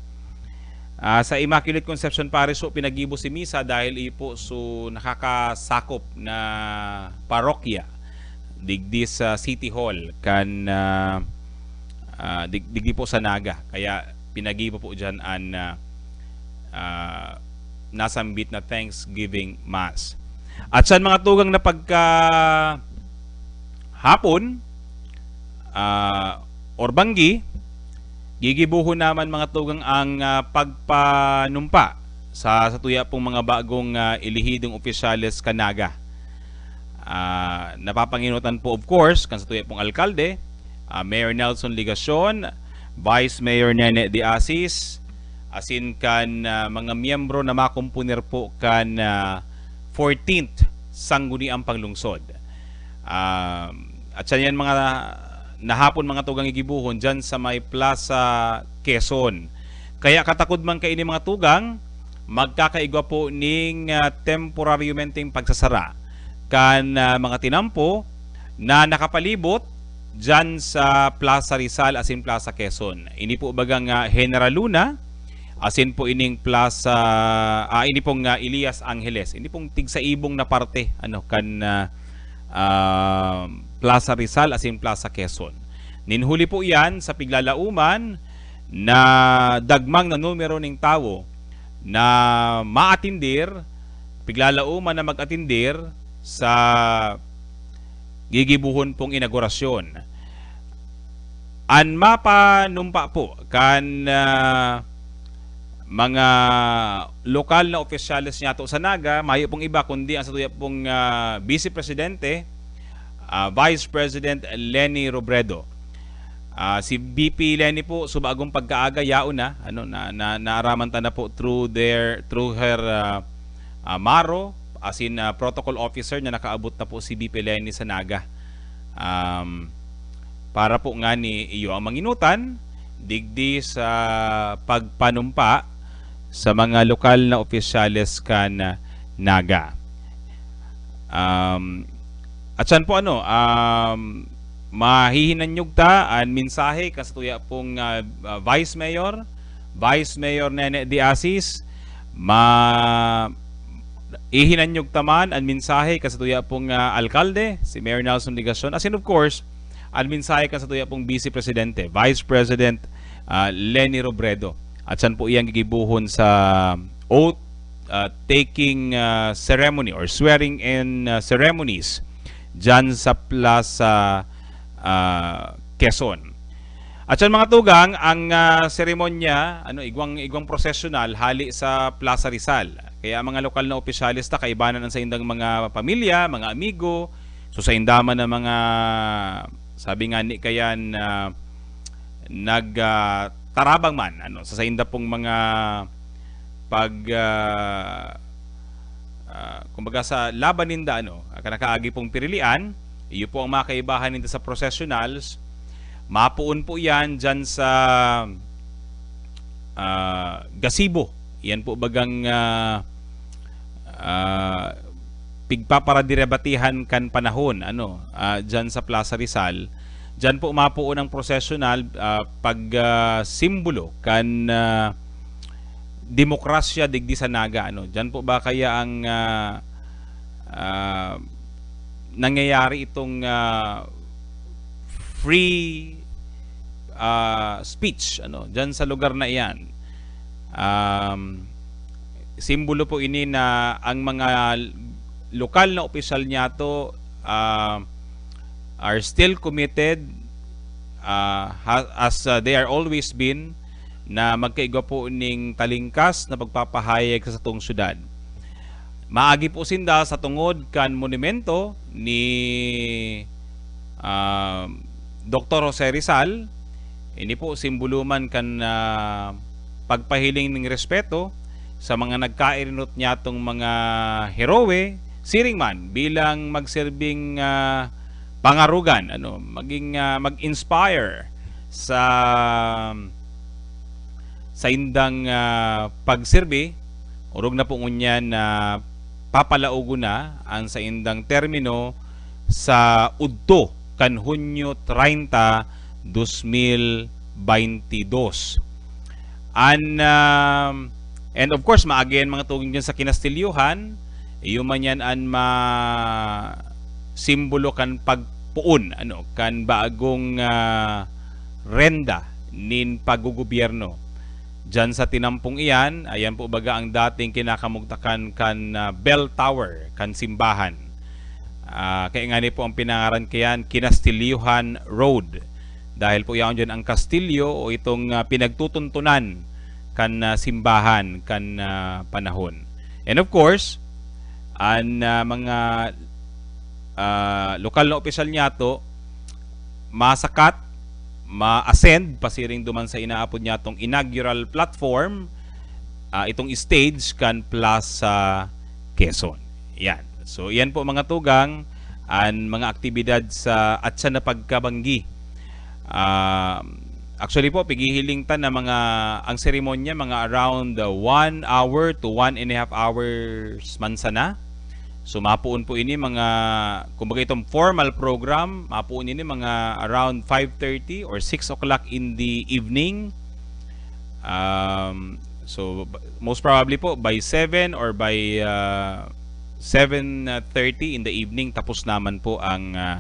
Ah, sa Immaculate Conception Parish po, pinagibo si misa dahil iyo po so nakakasakop na parokya digdi sa City Hall kan, ah, ah, dig-, digdi po sa Naga. Kaya pinagibo po diyan an, ah, ah, nasambit na Thanksgiving Mass. At sa mga tugang na pagka hapon, ah, or banggi, gigibohon naman, mga tugang, ang, ah, pagpanumpa sa, sa tuya pong mga bagong, ah, elehidong opisyales kan Naga. Ah, napapanginutan po, of course, kan sa tuya pong alkalde, ah, Mayor Nelson Legacion, Vice Mayor Nene de Asis, asin kan, ah, mga miyembro na makomponer po kan, ah, fourteenth Sangguniang Panglungsod. Ah, at sa yan mga nahapon, mga tugang, gigibohon dyan sa may Plaza Quezon. Kaya katakod man kaini, mga tugang, magkakaigwa po ning, ah, temporaryomenteng pagsasara kan, ah, mga tinampo na nakapalibot dyan sa Plaza Rizal asin Plaza Quezon. Ini po bagang, ah, General Luna, asin po ining Plaza, ah, ini pong, ah, Elias Angeles. Ini pong tigsaibong na parte, ano, kan, ah, ah, Plaza Rizal asin Plaza Quezon. Nin huli po iyan sa piglalauman na dagmang na numero ning tawo na maatindir, piglalauman na mag-atindir sa gigibohon pong inaugurasyon. An mapanumpa po kan, ah, mga lokal na opisyales niyato sa Naga, mayo pong iba kundi ang satuya pong, ah, Vice Presidente, ah, Vice President Leni Robredo. Ah, si V P Leni po, subagong pagkaaga, yaon na, ano, na, na, naaraman ta na po through their, through her, ah, ah, maro, asin, ah, protocol officer na nakaabot na po si V P Leni sa Naga. Um, para po ngani iyo ang manginutan, digdi sa pagpanumpa sa mga lokal na opisyales kan Naga. Um, at saan po, ano, um, mahihinanyog ta an mensahe kan satuya pong, ah, ah, Vice Mayor, Vice Mayor Nene de Asis, ma-, ihinanyog ta man an mensahe kan satuya pong, ah, alkalde, si Mayor Nelson Legacion, asin of course, an mensahe kan satuya pong Vice Presidente, Vice President, ah, Leni Robredo. At saan po iyang gigibohon sa oath, ah, taking, ah, ceremony or swearing in, ah, ceremonies dyan sa Plaza, ah, Quezon. At yan, mga tugang, ang, ah, seremonya, ano, igwang, igwang prosesyonal hali sa Plaza Rizal. Kaya ang mga lokal na opisyales ta, kaibanan ang saindang mga pamilya, mga amigo, so sainda man ang mga, sabi nga ni kayan, ah, nag, ah, tarabang man, ano, sa sainda pong mga pag, ah, ah, kumbaga sa laban ninda, ano, kan nakaagi pong pirilian, iyo po ang mga kaibahan ninda sa processionals. Mapoon po yan dyan sa, ah, gazebo. Yan po bagang, ah, ah, pigpaparaderebatihan kan panahon, ano, ah, dyan sa Plaza Rizal. Diyan po mapoon ang prosesyonal, ah, pag, ah, simbolo kan, ah, demokrasya digdi sa Naga, ano. Diyan po ba kaya ang, ah, ah, nangyayari itong, ah, free, ah, speech, ano, diyan sa lugar na iyan? Um, simbolo po ini na ang mga lokal na opisyal niyato, ah, are still committed, ah, ha-, as, ah, they are always been, na magkaigwa po ning talingkas na pagpapahayag sa satong syudad. Maagi po sinda sa tungod kan monumento ni, ah, Doktor Jose Rizal. Ini po simbolo man kan, ah, pagpahiling ning respeto sa mga nagkairinot niyatong mga heroe, siring man bilang magserbing, ah, pangarugan, ano, maging, ah, mag-inspire sa saindang, ah, pagserbi, orog na po ngunyan na papalaogon na ang saindang termino sa udto kan Hunyo treinta, dos mil baynte dos. An, um, and of course, maagi an mga tugang diyan sa kinastilyohan, iyo man yan an ma-, simbolo kan pagpoon, ano, kan bagong, ah, renda nin paggogobyerno. Diyan sa tinampong iyan, ayan po baga ang dating kinakamugtakan kan, ah, bell tower kan simbahan. Ah, kaya ngani po ang pinangaran kayan, Kinastilyohan Road. Dahil po yaon diyan ang kastilyo o itong, ah, pinagtutuntunan kan, ah, simbahan kan, ah, panahon. And of course, an, ah, mga, ah, lokal na opisyal niyato, masakat, ma-ascend pasiring duman sa inaapod niyatong inaugural platform, ah, itong stage kan Plaza Quezon. Yan. So, yan po, mga tugang, an mga aktibidad sa atyan na pagkabanggi. Ah, actually po, pighihiling ta na mga, ang seremonya, mga around, ah, one hour to one and a half hours man sana. So, mapoon po ini mga, kumbaga, itong formal program, mapoon ini mga around five thirty or six o'clock in the evening. Um, so, b-, most probably po, by seven or by, ah, seven thirty in the evening, tapos naman po ang, ah,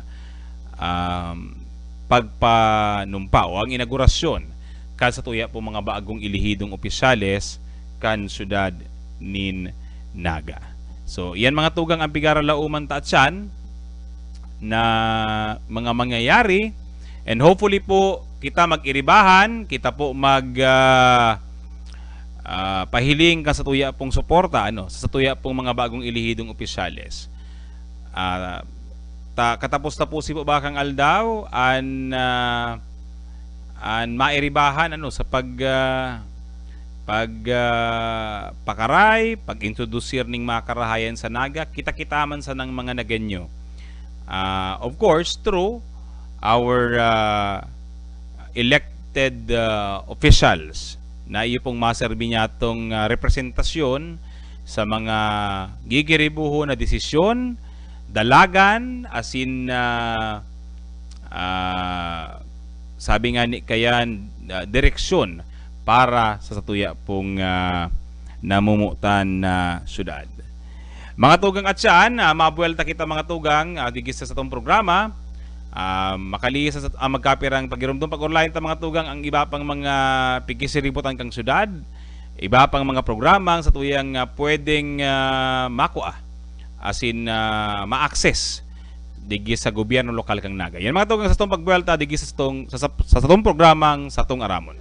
um, pagpanumpa o ang inaugurasyon kan satuya po mga bagong elihidong opisyales kan syudad nin Naga. So, iyan, mga tugang, ang pigaralauman ta atyan na mga mangyayari. And hopefully po, kita mag-iribahan, kita po mag, ah, ah, pahiling kan satuya pong suporta, ano, sa satuya pong mga bagong elihidong opisyales. Ah, ta-, katapos-taposi po bakang aldaw, an, ah, an mairibahan, ano, sa pag, ah, pag, ah, pakaray, pag-introdusir ning mga karahayan sa Naga, kita-kita man sanang mga Naganyo. Ah, of course, through our, ah, elected, ah, officials na iyo pong maserbi niyatong, ah, representasyon sa mga gigiribuhon na desisyon, dalagan, asin, ah, ah, sabi nga ni kayan, ah, direksyon para sa satuya pong, ah, namumutan na syudad. Mga tugang atyan, ah, mabuwelta kita, mga tugang, ah, digdi sa satong programa. Ah, makalihis sa, ah, magkapirang pagirumdom, pag-orlayan ta, mga tugang, ang iba pang mga pigkisiributan kan syudad, iba pang mga programa ang satuyang, ah, pwedeng, ah, makua asin, ah, ma-access digdi sa gobyerno lokal kan Naga. Yan, mga tugang, sa satong pagbuwelta digdi sa satong, sa, sa, sa satong programang Satong Aramon.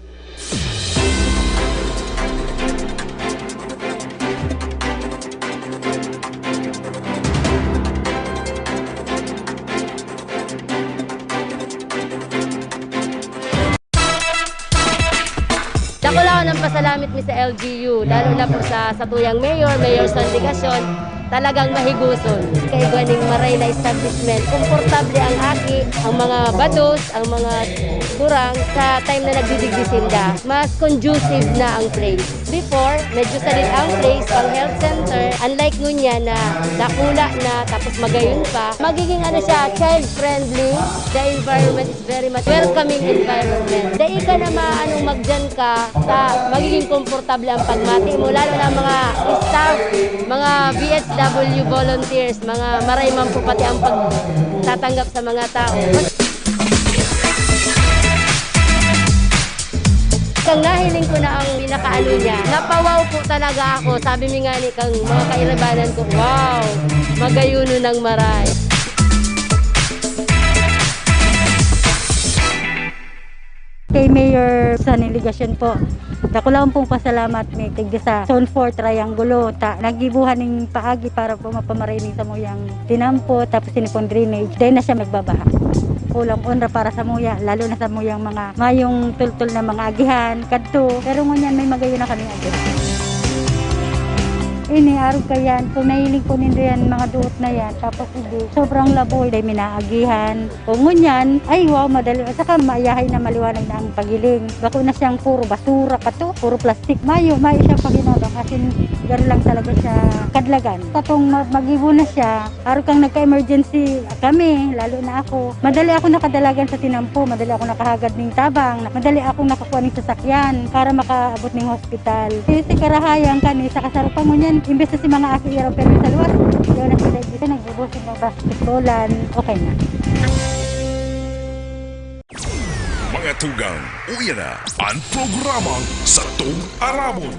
Dakulaon ang pasalamat. Gamit mi sa L G U, lalo na po sa satuyang mayor, Mayor Son Legacion, talagang mahiguson. Kaigwa ning maray na establishment, komportable ang aki, ang mga bados, ang mga gurang sa time na nagdidigdi sinda. Mas conducive na ang place. Before, medyo sadit ang place, pang health center. Unlike ngunyan na dakula na, tapos magayon pa, magiging ano siya, child-friendly. The environment is very much welcoming environment. Dai ka na maanong magdiyan ka sa magiging komportable ang pagmati mo, lalo na mga staff, mga V H W volunteers, mga maray man po pati ang pagtatanggap sa mga tao. Kang nahiling ko na ang pinakaano niya, napawaw po talaga ako. Sabi mi nga ni kang mga kailabanan ko, "Wow, magayuno ng maray." Kay Mayor Sonny Legacion po, dakulaon pong pasalamat mi tigdi sa Zone four Triangulo. Ta, nagibuhan ning paagi para po mapamaray ning samuyang tinampo, tapos ini pong drainage. Dai na siya magbabaha. Kulang onra para samuya, lalo na samuyang mga mayong tultol na mga agihan, kadto. Pero ngunyan may magayon na kami agihan. Ini, arog kayan, kung nahiling po nindo yan, mga duot na yan, tapos hindi, sobrang laboy, dai mi naagihan. O ngunyan, ay wow, madali. At saka mayahay na, maliwanag na ang pagiling. Bako na siyang puro basura pa to, puro plastic. Mayo, mayo siya paginabang. As in, garo lang talaga siya kadlagan. Katong ma-, mag-ibo na siya, arog kang nagka-emergency kami, lalo na ako. Madali ako nakadalagan sa tinampo, madali ako nakahagad ning tabang, madali akong nakakuha ning sasakyan para makaabot ning hospital. Si, si Karahayan kani, sa kasaro pa ngunyan, imbes na si mga aki iraw pero sa luwas, yun na sila dito, nagbubusog ng basketballan, okay na. Mga tugang, uya na an programang Satong Aramon.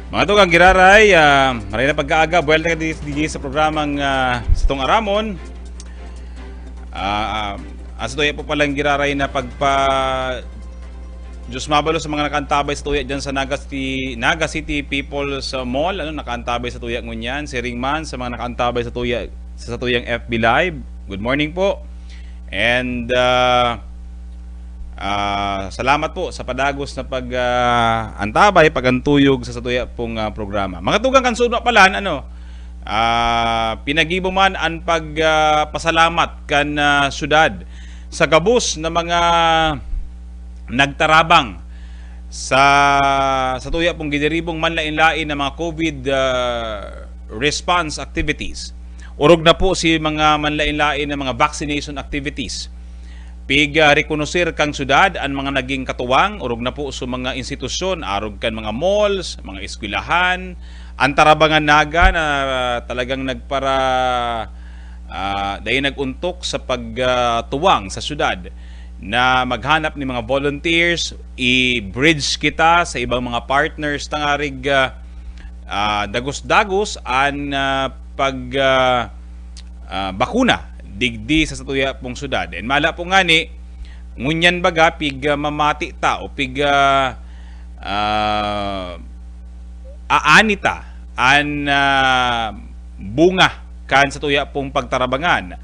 Mga tugang, giraray, ah, maray na pagkaaga, buwelta ka di, di sa programang ah, Satong Aramon. Ah, ah, sa tuya po palang giraray na pagpa Diyos mabalo sa mga nakaantabay sa tuya dyan sa Naga City, Naga City People's ah, Mall, ano, nakaantabay sa tuya ngunyan, si Ringman, sa mga nakaantabay sa tuya sa, sa tuyang F B Live. Good morning po. And ah, ah, salamat po sa padagos na pag ah, antabay, pag-antuyog sa satuya pong ah, programa. Mga tugang, kan sudma palan, ano, ah, pinagibo man an pag ah, pasalamat kan ah, syudad sa gabos na mga nagtarabang sa satuya pong gidiribong manlain-lain na mga COVID ah, response activities. Orog na po si mga manlain-lain na mga vaccination activities. Pig ah, rekonoser kan syudad an mga naging katuwang, orog na po sa mga institusyon, arog kan mga malls, mga eskwelahan, an Tarabangan Naga na talagang nagpara ah, dai nag-untok sa pagtuwang sa syudad na maghanap ni mga volunteers, i-bridge kita sa ibang mga partners tangarig ah, ah, dagos-dagos an ah, pag ah, ah, bakuna digdi sa satuya pong syudad. And mala po ngani, ngunyan baga pig ah, mamati ta o pig ah, ah, aani ta an ah, bunga kan satuya pong pagtarabangan.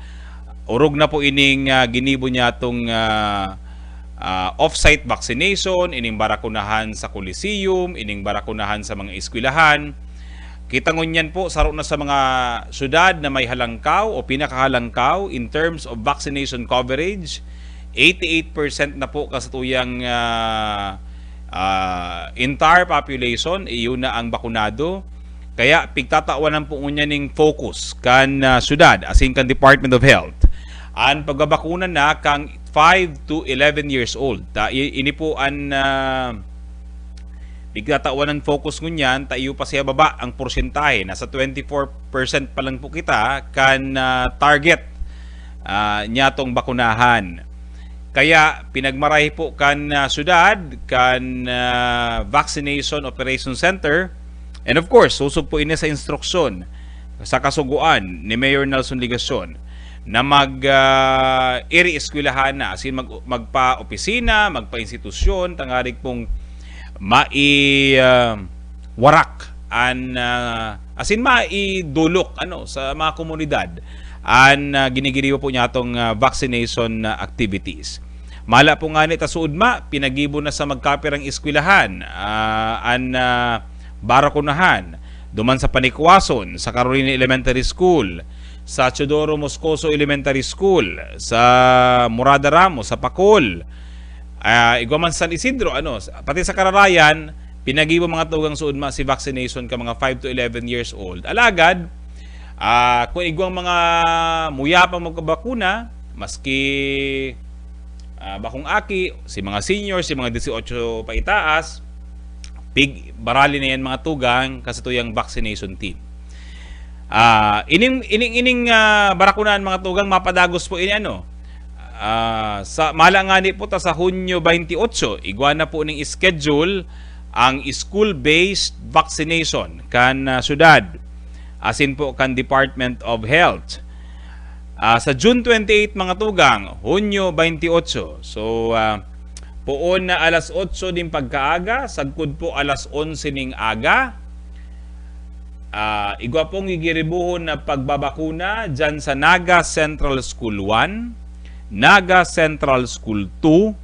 Orog na po ining ah, ginibo niya tong ah, ah, off-site vaccination, ining barakunahan sa Coliseum, ining barakunahan sa mga eskwelahan. Kita ngunyan po, saro na sa mga syudad na may halangkaw o pinakahalangkaw in terms of vaccination coverage, eighty-eight percent na po kasatuyang ah, ah, entire population, iyon na ang bakunado. Kaya pigtatawan po ngunyan ning focus kan ah, syudad, asin kan Department of Health, an pagbabakuna na kang five to eleven years old. Ta, i- ini po an ah, pigtatawan ng focus ngunyan, ta iyo pa siya baba ang porsyentahe, nasa twenty-four percent pa lang po kita kan ah, target ah, niya tong bakunahan. Kaya pinagmaray po kan ah, syudad, kan ah, Vaccination Operation Center, and of course, susog po ini sa instruksyon sa kasugoan ni Mayor Nelson Legacion na mag ah, iri-eskwelahan na, as in mag, magpa-opisina, magpa-institusyon, tangarig pong mai ah, warak an ah, as in maidulok ano sa mga komunidad an ah, ginigiriwa po niya atong ah, vaccination ah, activities. Mala po ngani ta suodma, pinagibo na sa magkapirang eskwelahan, ah, an, ah, barakunahan, duman sa Panikwason, sa Carolina Elementary School, sa Teodoro Moscoso Elementary School, sa Murada Ramos, sa Pacol, ah, igwa man sa San Isidro, ano, sa, pati sa Kararayan, pinagibo mga tugang suodma si vaccination ka mga five to eleven years old. Alagad, ah, kung igwang mga muya pa magpabakuna, maski, ah, bakong aki, si mga senior, si mga dieciocho pa itaas, pig-, barali na yan mga tugang, kasi ito yung vaccination team. Ah, ining, ining, ining, ah, barakunan mga tugang, mapadagos po ini, ano. Ah, sa, mala ngani po ta sa Hunyo twenty-eight, igwa na po ning schedule ang school-based vaccination kan, ah, syudad, asin po kan Department of Health. Ah, sa June twenty-eight, mga tugang, Hunyo twenty-eight. So, ah, poon na alas otso nin pagkaaga, sagkod po alas onse ning aga. Ah, igwa pong gigiribuhon na pagbabakuna dyan sa Naga Central School one, Naga Central School two,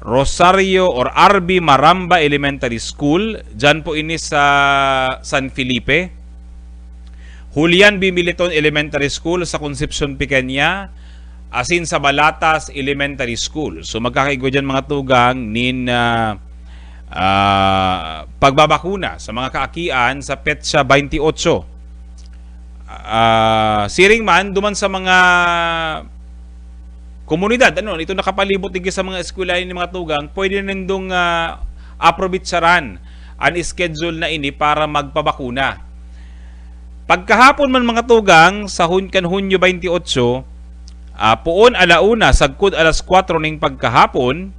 Rosario or R B Maramba Elementary School, dyan po ini sa San Felipe. Julian B. Militon Elementary School sa Concepcion Pequeña, asin sa Balatas Elementary School. So, magkakaigwa dyan mga tugang nin, ah, ah, pagbabakuna sa mga kaakian sa petsa twenty-eight. Ah, siring man, duman sa mga komunidad, ano, ito nakapalibot digdi sa mga eskwelahan ni mga tugang, pwede na nindong, ah, aprobitsaran an schedule na ini para magpabakuna. Pagkahapon man mga tugang, sa Hun-, kan Hunyo twenty-eight, ah, poon ala una sagkod alas kwatro ning pagkahapon,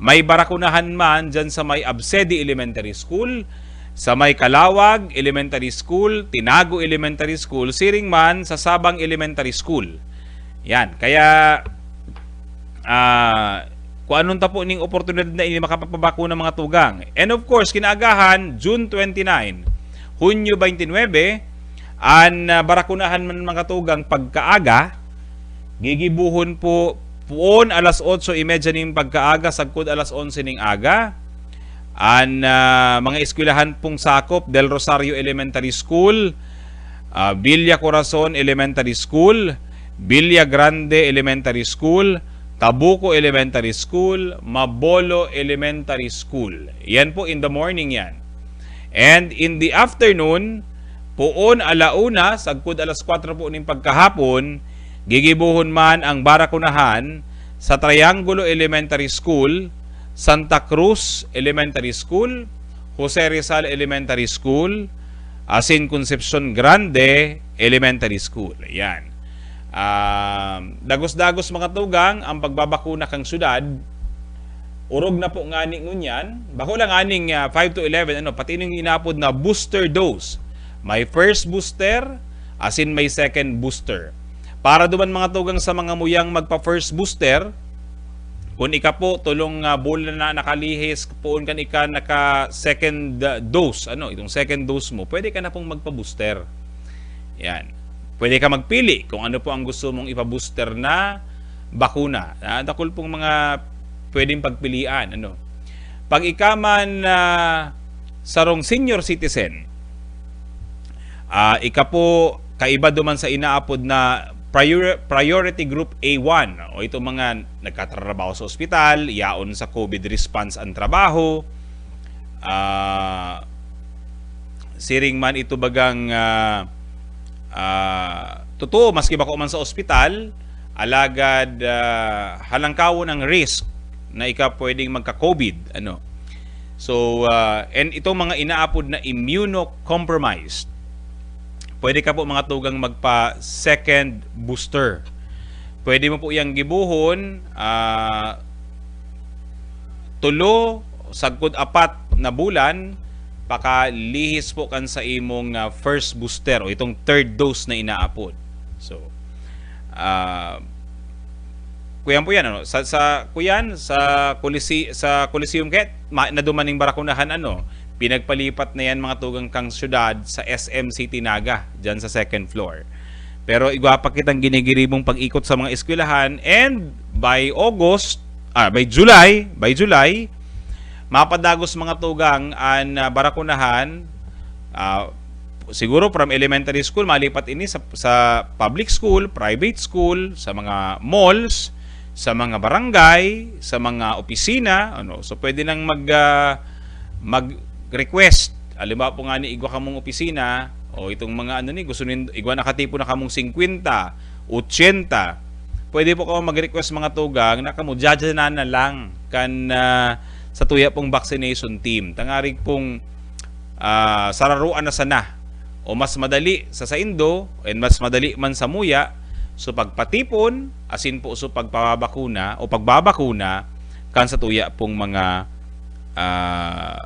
may barakunahan man dyan sa may Absedi Elementary School, sa may Calawag Elementary School, Tinago Elementary School, siring man sa Sabang Elementary School. Yan, kaya, ah, kung anong tapo ning oportunidad na ini makapagpabakuna mga tugang. And of course, kinaagahan, June twenty-nine, Hunyo twenty-nine, an, ah, barakunahan man mga tugang pagkaaga, gigibuhon po puon alas otso y media ning pagkaaga sagkod alas onse ning aga. An, ah, mga eskwelahan pong sakop, Del Rosario Elementary School, ah, Villa Corazon Elementary School, Villa Grande Elementary School, Tabuco Elementary School, Mabolo Elementary School. Yan po in the morning yan. And in the afternoon, poon ala una, sagkod alas kwatro po ning pagkahapon, gigibohon man ang barakunahan sa Triangulo Elementary School, Santa Cruz Elementary School, Jose Rizal Elementary School, asin Concepcion Grande Elementary School. Yan. Ah, dagos-dagos mga tugang ang pagbabakuna kan syudad. Orog na po ngani ngunyan. Bako lang aning, ah, five to eleven, ano, pati yung inapod na booster dose. May first booster, asin may second booster. Para duman mga tugang sa mga muyang magpa-first booster, kung ika po, tulong, ah, bulan na nakalihis, poon kan ika naka-second, ah, dose, ano, itong second dose mo, pwede ka na pong magpa-booster. Yan. Pwede ka magpili kung ano po ang gusto mong ipa-booster na bakuna. Ah, dakul pong mga pwedeng pagpilian, ano. Pag ika man, ah, sarong senior citizen, ah, ika po kaiba duman sa inaapod na prior-, priority group A one, o itong mga nagkatrabaho sa ospital, yaon sa COVID response ang trabaho, ah, siring man ito bagang, ah, ah, totoo, maski bako man sa ospital, alagad, ah, halangkawon ang risk na ika pwedeng magka-COVID, ano. So, ah, and itong mga inaapod na immunocompromised, pwede ka po mga tugang magpa-second booster. Pwede mo po iyang gibohon, ah, tulo sagkod apat na bulan, pakalihis po kan sa imong, ah, first booster o itong third dose na inaapod. So, ah, kuyan po yan, ano? Sa, sa, kuyan, sa Colise-, sa Coliseum Ket, ma-, naduman ning barakunahan, ano? Pinagpalipat na yan, mga tugang kang syudad, sa S M City Naga, dyan sa second floor. Pero igwa pa kitang ginigiribong pag-ikot sa mga eskwelahan, and by August, ah, by July, by July, mapadagos, mga tugang, an, ah, barakunahan, ah, siguro from elementary school, malipat ini sa, sa public school, private school, sa mga malls, sa mga barangay, sa mga opisina, ano. So, pwede nang mag, ah, mag-request. Halimbawa po ngani, igwa kamong opisina, o itong mga ano ni, gusto nin-, igwa nakatipon na kamong singkwenta, otsenta. Pwede po kamo mag-request, mga tugang, na kamo, dyan na lang kan, ah, sa tuya pong vaccination team. Tangarig pong, ah, sararuan na sana. O mas madali sa saindo, and mas madali man sa muya, so pagpatipon, asin po so pagpababakuna o pagbabakuna kan sa tuya pong mga, ah,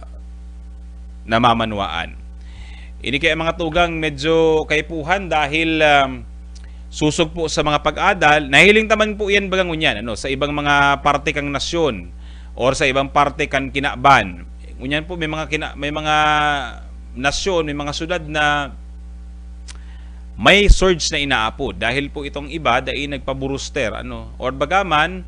namamanwaan. Ini kaya, mga tugang, medyo kaipuhan dahil, um, susog po sa mga pag-adal. Nahiling ta man po yan, baga ngunyan, ano, sa ibang mga parte kang nasyon or sa ibang parte kan kinaban. Ngunyan po, may mga kina-, may mga nasyon, may mga syudad na may surge na inaapod dahil po itong iba dai nagpa-booster, ano, or baga man,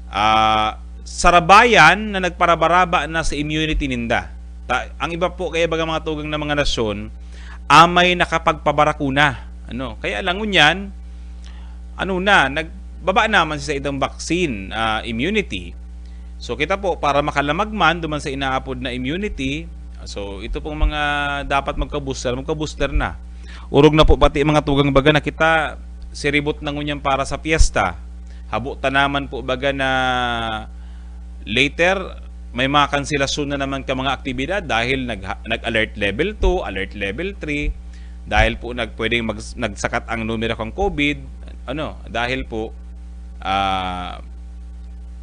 ah, sarabayan na nagparabaraba na sa immunity ninda. Ta-, ang iba po kaya, baga, mga tugang na mga nasyon, amay nakapagpabarakuna, ano. Kaya lang ngunyan, ano na, nagbaba naman sa itong vaccine, ah, immunity. So, kita po, para makalamag man duman sa inaapod na immunity, so, ito pong mga dapat magka-booster, magka-booster na. Orog na po pati, mga tugang, baga na kita, siribot na ngunyan para sa piyesta. Habo ta naman po, baga, na later, may mga kanselasyon na naman ka mga aktibidad dahil nag-, nag-alert level two, alert level three, dahil po nag-, pwedeng mag-, nagsakat ang numero kan COVID, ano, dahil po, ah,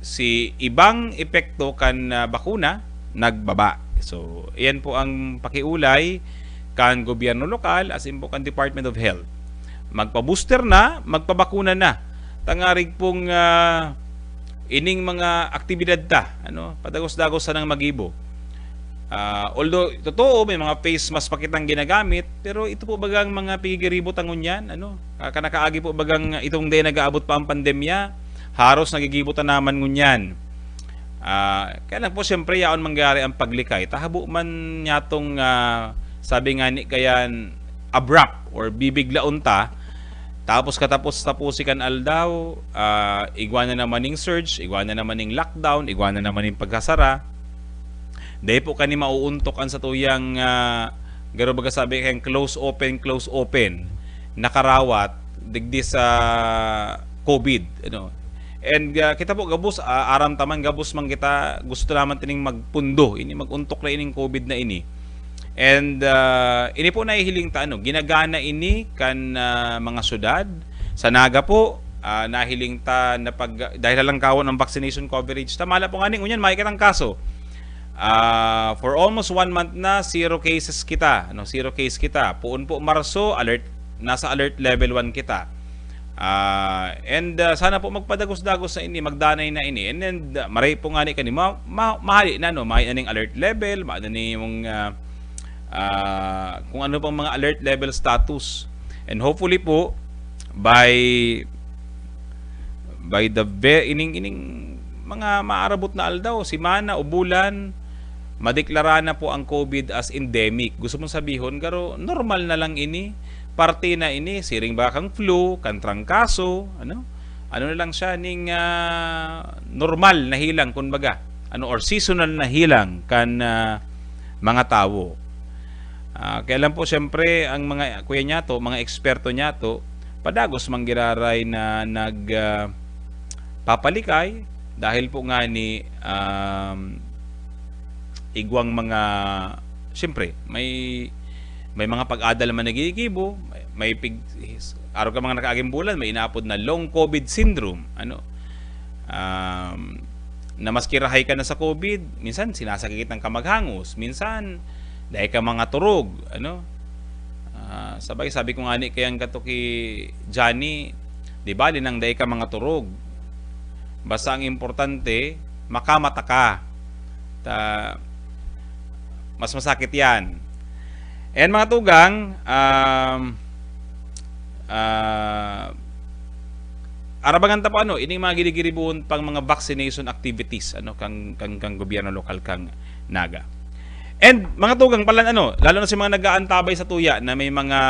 si ibang epekto kan, ah, bakuna nagbaba. So, iyan po ang pakiulay kan gobyerno lokal, asin po kan Department of Health. Magpa-booster na, magpabakuna na. Tangarig pong, ah, ining mga aktibidad ta, ano, padagos-dagos sanang magibo. Ah, although, totoo, may mga face mask pa kitang ginagamit, pero ito po bagang mga pigiribo ta ngunyan, ano, ah, kanakaagi po bagang itong day nag-aabot pa ang pandemya, haros nagigibo ta naman ngunyan. Ah, kaya lang po, siyempre, yaon mangyari ang paglikay. Tahabo man niya tong, ah, sabi nga ni kayan, abrupt or bibiglaon ta, tapos katapos tapusi kan aldaw, ah, igwa na naman ning surge, igwa na naman ning lockdown, igwa na naman ning pagkasara. Dai po kani mauuntok an satuyang, ah, garo baga sabi kayang close open, close open, nakarawat digdi sa COVID, ano. And, ah, kita po gabos, ah, aram ta man gabos man kita, gusto naman tining magpundo, ini mag-untok na ining COVID na ini. And, ah, ini po nahihiling ta, ano, ginagana ini kan, ah, mga syudad. Sa Naga po, ah, nahiling ta na pag, dahil halangkawan ang vaccination coverage ta, mala po ngani ngunyan, mayo kitang kaso. Ah, for almost one month na, zero cases kita, ano, zero case kita. Poon po Marso, alert, nasa alert level one kita. Ah, and, ah, sana po magpadagos-dagos na ini, magdanay na ini. And then, ah, maray po ngani kani, ma-, ma-, mahali na, no? Mayo na ning alert level, mayo na ning, ah, ah, kung ano pang mga alert level status. And hopefully po, by, by the ve-, ining, ining mga maarabot na aldaw, semana o bulan, madeklara na po ang COVID as endemic. Gusto mong sabihon, garo, normal na lang ini. Parte na ini, siring ba kang flu, kang trangkaso, ano? Ano na lang siya, ning, ah, normal na hilang, kumbaga. Ano, or seasonal na hilang kan, ah, mga tawo. Ah, kaya lang po, siyempre, ang mga kuya niyato, mga eksperto niyato, padagos man giraray na nag, ah, papalikay dahil po nga ni, um, igwang mga, siyempre, may, may mga pag-adal man nagigibo, may, may pig-, araw ka mga nakaaging bulan, may inaapod na long COVID syndrome, ano. Um, na maski rahay ka na sa COVID, minsan sinasakit ang kamaghangos, minsan dai ka mga turog, ano. Ah, sabay, sabi ko nga ni kayang kato ki Johnny, di ba, linang dai ka mga turog. Basta ang importante, makamata ka. Ta-, mas masakit yan. And mga tugang, um, ah, Arabangan ta po, ano, ining mga ginigiribuon pang mga vaccination activities, ano, kang, kang, kang gobyerno lokal kang Naga. And mga tugang palan, ano, lalo na sa mga nag-aantabay sa tuya na may mga,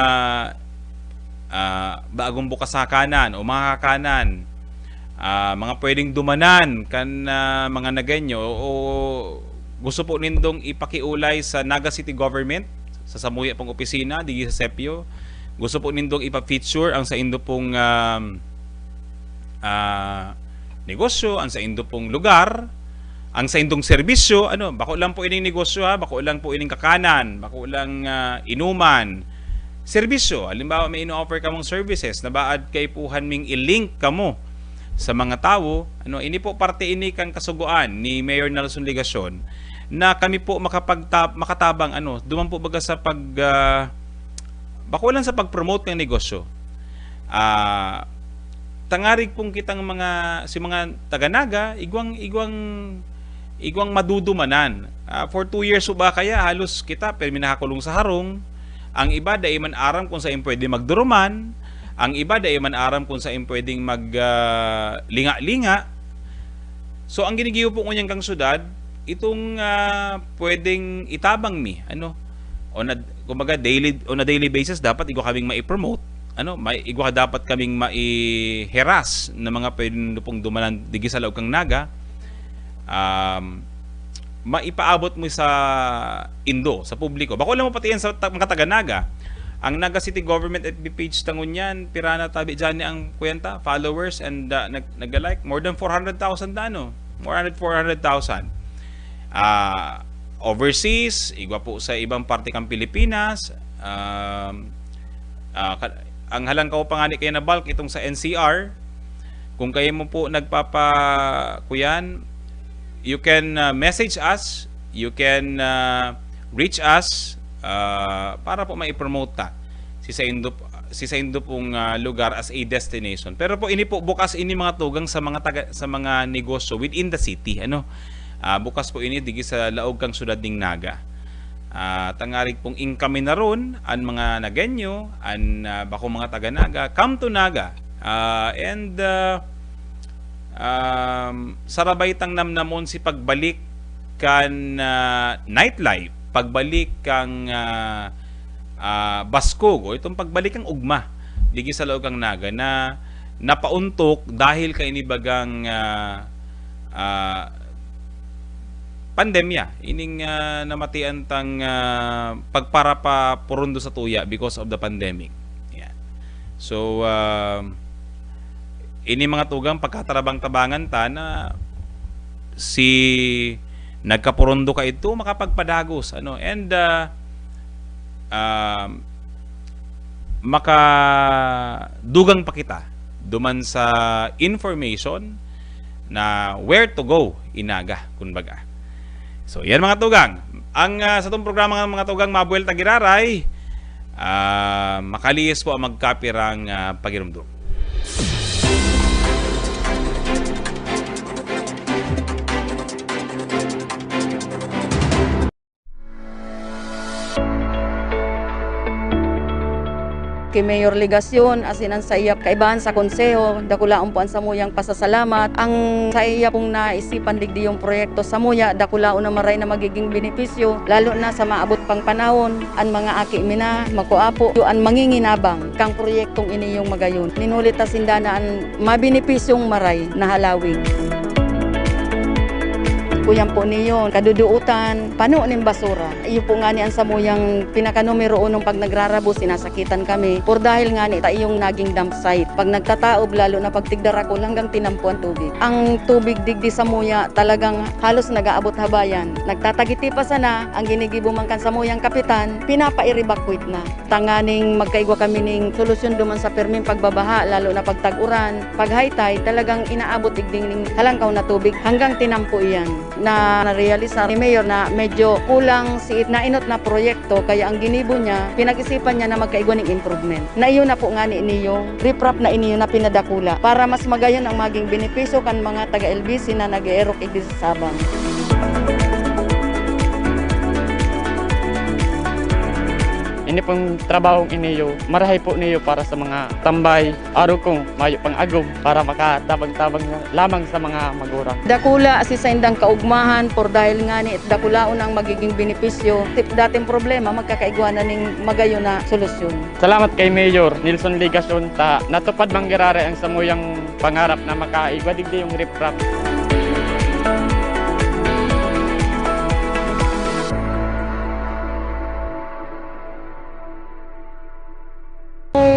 ah, bagong bukas na kakanan o mga kakanan, ah, mga pwedeng dumanan kan, ah, mga Nagueño o gusto po nindong ipakiulay sa Naga City Government, sa samuya pong opisina, digi sa sepyo. Gusto po nindong ipa-feature ang saindo pong, um, ah, negosyo, ang saindo pong lugar, ang saindong serbisyo, ano, bako lang po ining negosyo, ha, bako lang po ining kakanan, bako lang, ah, inuman, serbisyo. Halimbawa, may ino-offer kamong services na baad kaipuhan ming i-link kamo sa mga tawo, ano, ini po parte ini kan kasugoan ni Mayor Nelson Legacion na kami po makapagta-, makatabang, ano, duman po baga sa pag, ah, bako lang sa pag-promote ng negosyo. Ah, tangarig pong kitang mga, si mga taga Naga, igwang, igwang, igwang madudumanan. Ah, for two years po ba kaya, halos kita, pirmi nakakulong sa harong. Ang iba, dai man aram kung sain pwede magduruman. Ang iba, dai man aram kung sain pwedeng mag, ah, linga-linga. So, ang ginigibo po ngunyan kang syudad, itong, ah, pwedeng itabang mi, ano, on a, kumbaga, daily, on a daily basis, dapat igwa kaming mai-promote, ano, may, igwa dapat kaming maiheras na mga pwedeng pong dumanan digi sa laog kang Naga, um, maipaabot mo sa indo, sa publiko. Bako lang mo pati yan sa ta-, mga taga Naga. Ang Naga City Government F B page ta ngunyan, pira na tabi dyan ni ang kwenta, followers, and, ah, nag-, nag-like, more than four hundred thousand na, ano? More than four hundred thousand. Ah, overseas, igwa po sa ibang parte kang Pilipinas, um, ah, ka-, ang Halangkaw pa ngani kaya na bulk, itong sa N C R, kung kayo mo po nagpapa-, kuyan, you can, ah, message us, you can, ah, reach us, ah, para po mai-promote ta si saindo, si saindo pong, ah, lugar as a destination. Pero po, ini po, bukas ini mga tugang sa mga taga, sa mga negosyo within the city, ano? Ah, bukas po ini digi sa laog kang syudad ning Naga. Ah, tangarig pong ingkaminaron an mga Nagueño, an, ah, bakong mga taga Naga, come to Naga. Ah, and, ah, um, sarabay tang namnamon si pagbalik kan, ah, nightlife, pagbalik kang, ah, ah, baskog, o itong pagbalik kang ugma, digi sa laog kang Naga, na napauntok dahil kaini bagang, ah, ah, pandemya, ining, ah, namatian tang, ah, pagparapapurundo sa tuya because of the pandemic. Yan. So, ah, ini mga tugang pagkatarabang-tabangan ta na si nagkapurundo kaidto makapagpadagos, ano, and, ah, um, makadugang pa kita duman sa information na where to go in Naga, kun baga. So, yan mga tugang. Ang, ah, satong programa nga mga tugang, Mabuwelta Giraray, ah, makalihis po ang magkapirang, ah, pagirumdom. Ki Mayor Legacion asin an saiya kaibahan sa konseho, dakulaon po an samuyang pasasalamat. Ang saiya pong naisipan digdi yung proyekto, samuya, dakulaon na maray na magiging benepisyo, lalo na sa maabot pang panahon, an mga aki mi na, makua po, an manginginabang kang proyektong ini yung magayon. Nin huli ta sinda na an mabenepisyong maray na halawig. Kuyan po niyo, kaduduotan, pano nin basura. Iyo po ngani an samuyang pinaka numero unong pag nagrarabo, sinasakitan kami. Por dahil ngani ta iyong naging dump site. Pag nagtataob, lalo na pag tigdarakol, hanggang tinampo an tubig. Ang tubig digdi samuya talagang halos nag-aabot ha bayan. Nagtatagiti pa sana, ang ginigibo man kan samuyang kapitan, pinapa-evacuate na. Tanganing magkaigwa kami ning solusyon duman sa perming pagbabaha, lalo na pag tag-uran, pag high tide, talagang inaabot igding ning halangkaw na tubig hanggang tinampo iyan. Na narealisar ni Mayor na medyo kulang si nainot na proyekto, kaya ang ginibo niya, pinag-isipan niya na magkaigwa ning improvement. Na iyo na po ngani niyong riprap na iniyo na pinadakula para mas magayon ang maging benepisyo kan mga taga-L B C na nag-eerok igdi sa Sabang. Ini pong trabahong iniyo, marahay po niyo para sa mga tambay, arog kung mayo pang agom para makatabang-tabang na lamang sa mga magurang. Dakula si saindang kaugmahan, por dahil ngani dakulaon ang magiging benepisyo, tip dating problema, magkakaigwa na ning magayon na solusyon. Salamat kay Mayor Nelson Legacion ta natupad man giraray ang samuyang pangarap na makaigwa digdi yung riprap.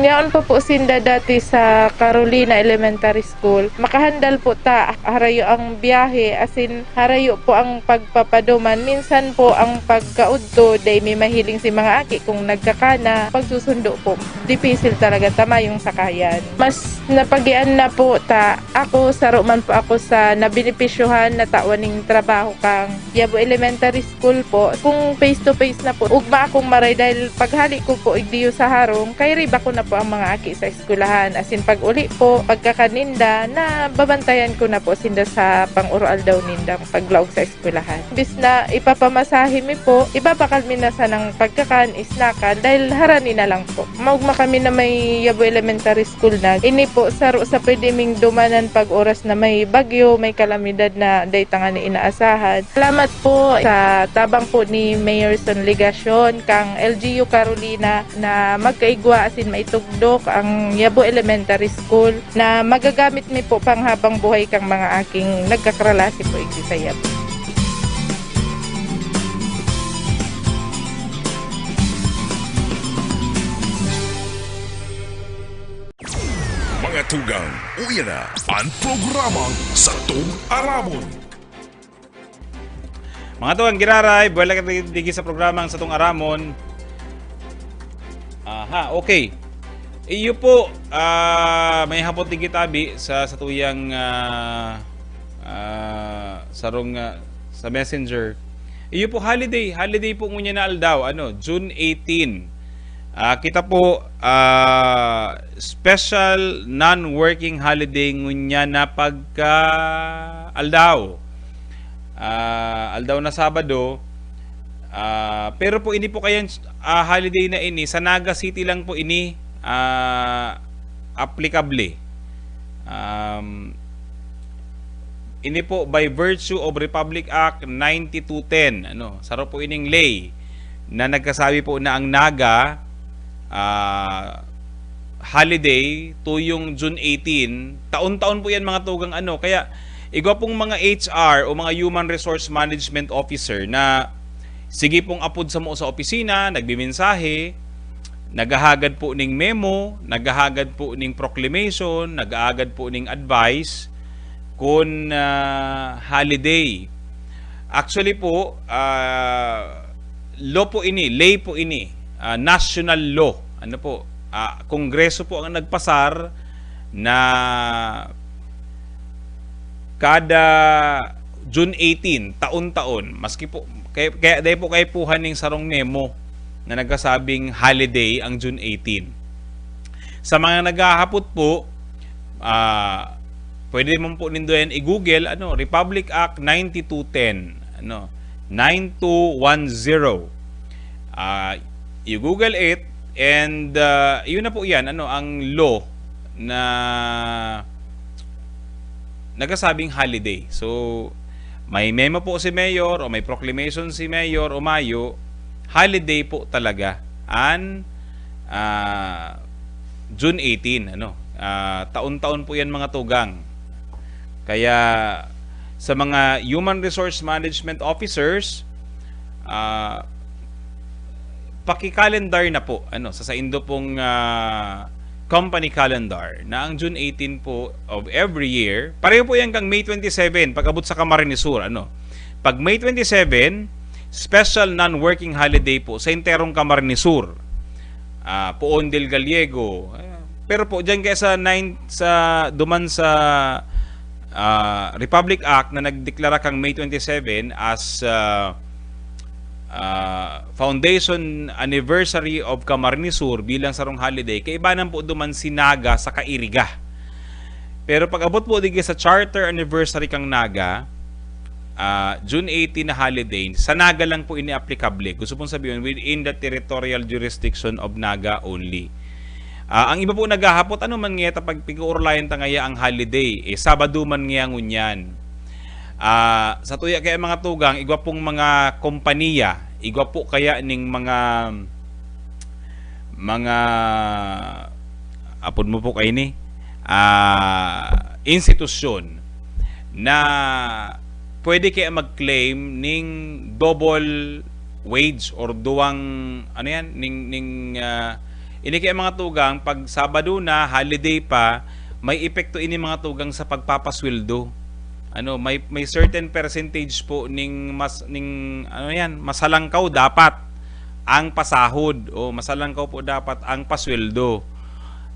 Yaon pa po sinda dati sa Carolina Elementary School. Makahandal po ta, harayo ang biyahe, asin harayo po ang pagpapaduman. Minsan po ang pagkaudto, dai mi mahiling si mga aki kung nagkakana. Pagsusundo po, dipisil talaga, ta mayong sakayan. Mas napagian na po ta, ako, saro man po ako sa nabenepisyohan na tawan ning trabaho kang Yabo Elementary School po. Kung face to face na po, ugma akong maray dahil paghali ko po igdiyo sa harong, kairiba ko na po ang mga aki sa eskwelahan. Asin pag-uli po, pagkakan ninda, nababantayan ko na po sinda sa pang-oroaldaw nindang paglaog sa eskwelahan. Imbis na ipapamasahe mi po, ibabakal mi na sanang pagkakan, isnakan, dahil harani na lang po. Maugma kami na may Yabo Elementary School na. Ini po, saro sa pwede ming dumanan pag oras na may bagyo, may kalamidad na dai tangani inaasahan. Salamat po sa tabang po ni Mayor Son Legacion, kang L G U Carolina, na magkaigwa asin maitugdok ang Yabo Elementary School na magagamit mi po panghabang buhay kang mga aking nagkakralasi po igdi sa Yabo. Mga tugang, uya na an programang Satong Aramon. Mga tugang, giraray, buhay lang kita digi sa programang Satong Aramon. Aha, okay. Iyo po, ah, may hapot digi tabi sa satuyang, ah, ah, sarong, ah, sa messenger. Iyo po, holiday. Holiday po ngunyan na aldaw, ano, June eighteen. Ah, kita po, ah, special non-working holiday ngunyan na pagka aldaw. Ah, aldaw na Sabado. Ah, pero po, ini po kayan, ah, holiday na ini, sa Naga City lang po ini, ah, applicable. Um, ini po, by virtue of Republic Act ninety-two ten, ano, saro po ining ley na nagkasabi po na ang Naga, ah, holiday tuyong June eighteen, taon-taon po yan, mga tugang, ano. Kaya, igwa pong mga H R o mga human resource management officer na sige pong apod samo sa opisina, nagmimensahe, naghahagad po ning memo, naghahagad po ning proclamation, naghahagad po ning advice kun, ah, holiday. Actually po, ah, law po ini, ley po ini, ah, national law. Ano po, ah, Kongreso po ang nagpasar na kada June eighteen, taon-taon, maski po, kaya, kaya dahil po kaipuhan ning sarong memo na nagkasabing holiday ang June eighteen. Sa mga naghahapot po, ah, pwede mo po nindo yan i-Google, ano, Republic Act ninety-two ten, ano, nine two one zero. Ah, you Google it, and, ah, yun na po yan, ano, ang law na nagkasabing holiday. So, may memo po si Mayor o may proclamation si Mayor o mayo, holiday po talaga an, ah, June eighteen, ano. Ah, taon-taon po yan, mga tugang. Kaya sa mga human resource management officers, ah, paki-calendar na po, ano, sa saindo pong, ah, company calendar na ang June eighteen po of every year, pareho po yan kang May twenty-seven, pag-abot sa Camarines Sur, ano. Pag May twenty-seven, special non-working holiday po sa enterong Camarines Sur. Ah, Poon del Gallego. Ah, pero po, dyan kaya sa nine, sa, duman sa, ah, Republic Act na nagdeklara kang May twenty-seven as, ah, ah, foundation anniversary of Camarines Sur bilang sarong holiday, kaibanan po duman si Naga sa Kairiga. Pero pag-abot po digi sa charter anniversary kang Naga, ah, June eighteen na holiday, sa Naga lang po ini applicable. Gusto pong sabihin, within the territorial jurisdiction of Naga only. Ah, ang iba po naghahapot, "Ano man ngaya ta pag pag-uurulayan ta ngaya ang holiday? Eh, Sabado man ngaya ngunyan." Ah, sa tuya kaya mga tugang, igwa pong mga kompanya, igwa po kaya ning mga, mga, apod mo po kaini, ah, institusyon na pwede kaya mag-claim ning double wage or duwang, ano yan, ning, ning, ah, ini kaya mga tugang, pag Sabado na, holiday pa, may epekto ini mga tugang sa pagpapasweldo. Ano, may, may certain percentage po ning mas, ning, ano yan, masalangkaw dapat ang pasahod o masalangkaw po dapat ang pasweldo.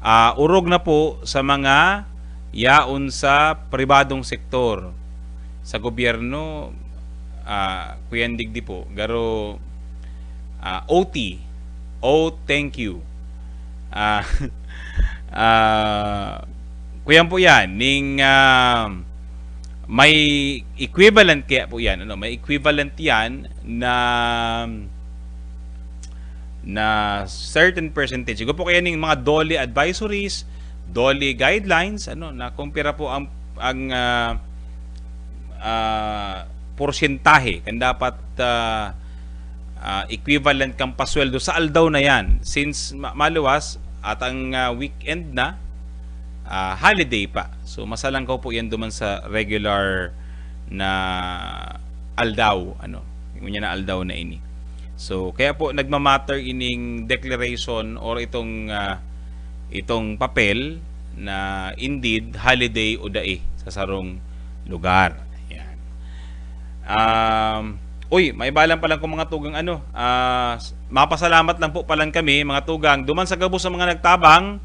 Ah, orog na po sa mga yaon sa pribadong sektor. Sa gobyerno, ah, kuyan digdi po, garo, ah, O T. Oh, thank you. Ah, ah, kuyan po yan, ning, ah, may equivalent kaya po yan, ano, may equivalent yan na, na certain percentage. Igwa po kaya ning mga DOLE advisories, DOLE guidelines, ano, na kung pira po ang, ang, ah, ah, porsyentahe kan dapat, ah, ah, equivalent kan pasweldo sa aldaw na yan. Since ma-, maluwas at ang, ah, weekend na, ah, holiday pa. So, masalangkaw po yan duman sa regular na aldaw, ano, ngunyan na aldaw na ini. So, kaya po nagmamatter ining declaration or itong, ah, itong papel na indeed holiday o dai sa sarong lugar. Yan. Um, uy, may balang palang kung mga tugang ano, ah, s-, mapasalamat lang po palang kami, mga tugang, duman sa gabos sa mga nagtabang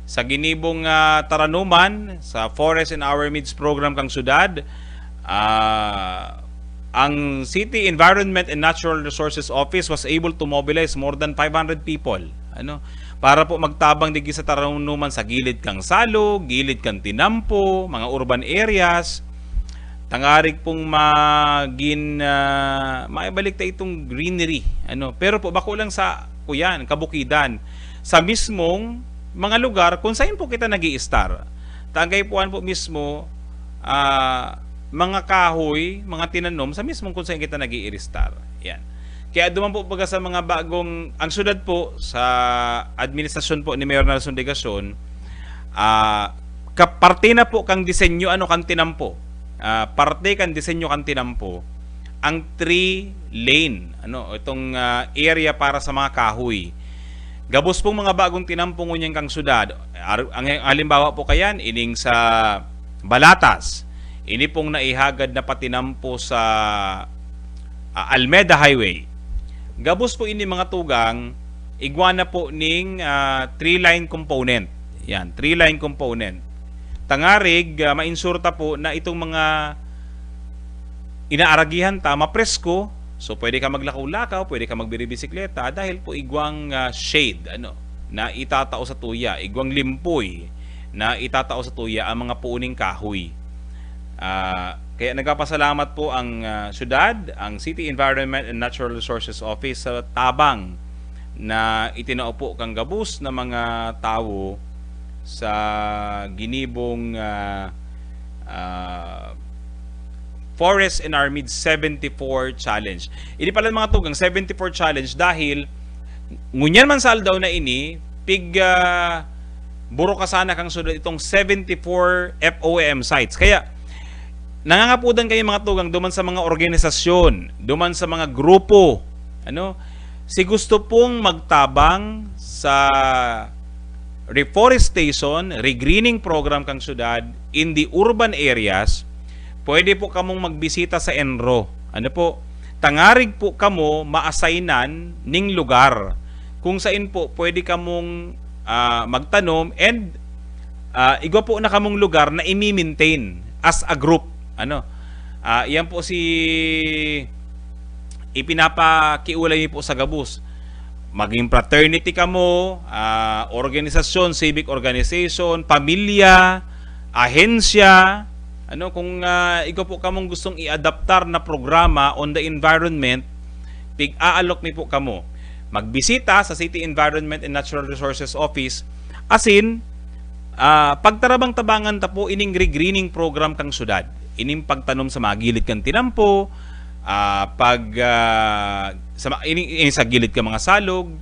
sa ginibong, ah, taranuman sa Forest and Our Meads program kang syudad. Ah, ang City Environment and Natural Resources Office was able to mobilize more than five hundred people, ano, para po magtabang digdi sa taranuman sa gilid kang salog, gilid kang tinampo, mga urban areas, tangarig pong magin, ah, maibalik ta itong greenery, ano. Pero po, bako lang sa kuyan, kabukidan, sa mismong mga lugar kung saan po kita nag-i-star. Tangkay po, ano po mismo, ah, mga kahoy, mga tinanom sa mismong kung saan kita nag-iiristar. Yan. Kaya duman po baga sa mga bagong, ang syudad po, sa administrasyon po ni Mayor Nelson Legacion, ah, ka-, parte na po kang disenyo, ano, kan tinampo. Ah, parte kan disenyo kan tinampo, ang three lane, ano, itong, ah, area para sa mga kahoy. Gabos pong mga bagong tinampo ngunyan kang syudad. Ar-, ang, ang halimbawa po kayan, ining sa Balatas. Ini pong naihagad na patinampo sa, ah, Almeda Highway. Gabos po ini mga tugang, igwa na po ning, ah, three-line component. Yan, three-line component. Tangarig, ah, ma-ensure ta po na itong mga inaaragihan ta, mapresko. So, pwede ka maglakaw-lakaw, pwede ka magbiribisikleta dahil po igwang, ah, shade, ano, na itatao sa tuya, igwang limpoy na itatao sa tuya ang mga puuning kahoy. Ah, kaya nagpapasalamat po ang, ah, syudad, ang City Environment and Natural Resources Office sa tabang na itinao po kang gabos na mga tawo sa ginibong, ah, ah, Forest and Our Meads seventy-four Challenge. Ini pala mga tugang, seventy-four Challenge dahil ngunyan man sa aldaw na ini, pig, ah, burukasan na kang syudad itong seventy-four F O M sites. Kaya, nangangapudan kayo mga tugang duman sa mga organisasyon, duman sa mga grupo, ano, si gusto pong magtabang sa reforestation, regreening program kang syudad in the urban areas, pwede po kamong magbisita sa ENRO. Ano po? Tangarig po kamo maasaynan ning lugar kung sain po pwede kamong, ah, magtanom and, ah, igwa po na kamong lugar na imi-maintain as a group. Ano? Ah, iyan po si ipinapakiulay niyo po sa gabos. Maging fraternity kamo, ah, organisasyon, civic organization, pamilya, ahensya, Ano, kung, ah, igwa po kamong gustong i-adaptar na programa on the environment, pig-aalok mi po kamo. Magbisita sa City Environment and Natural Resources Office, asin, ah, pagtarabang-tabangan ta po ining regreening program kan syudad. Ining pagtanom sa mga gilid kan tinampo, ah, pag, ah, sa ma-, ining, ining sa gilid kan mga salog.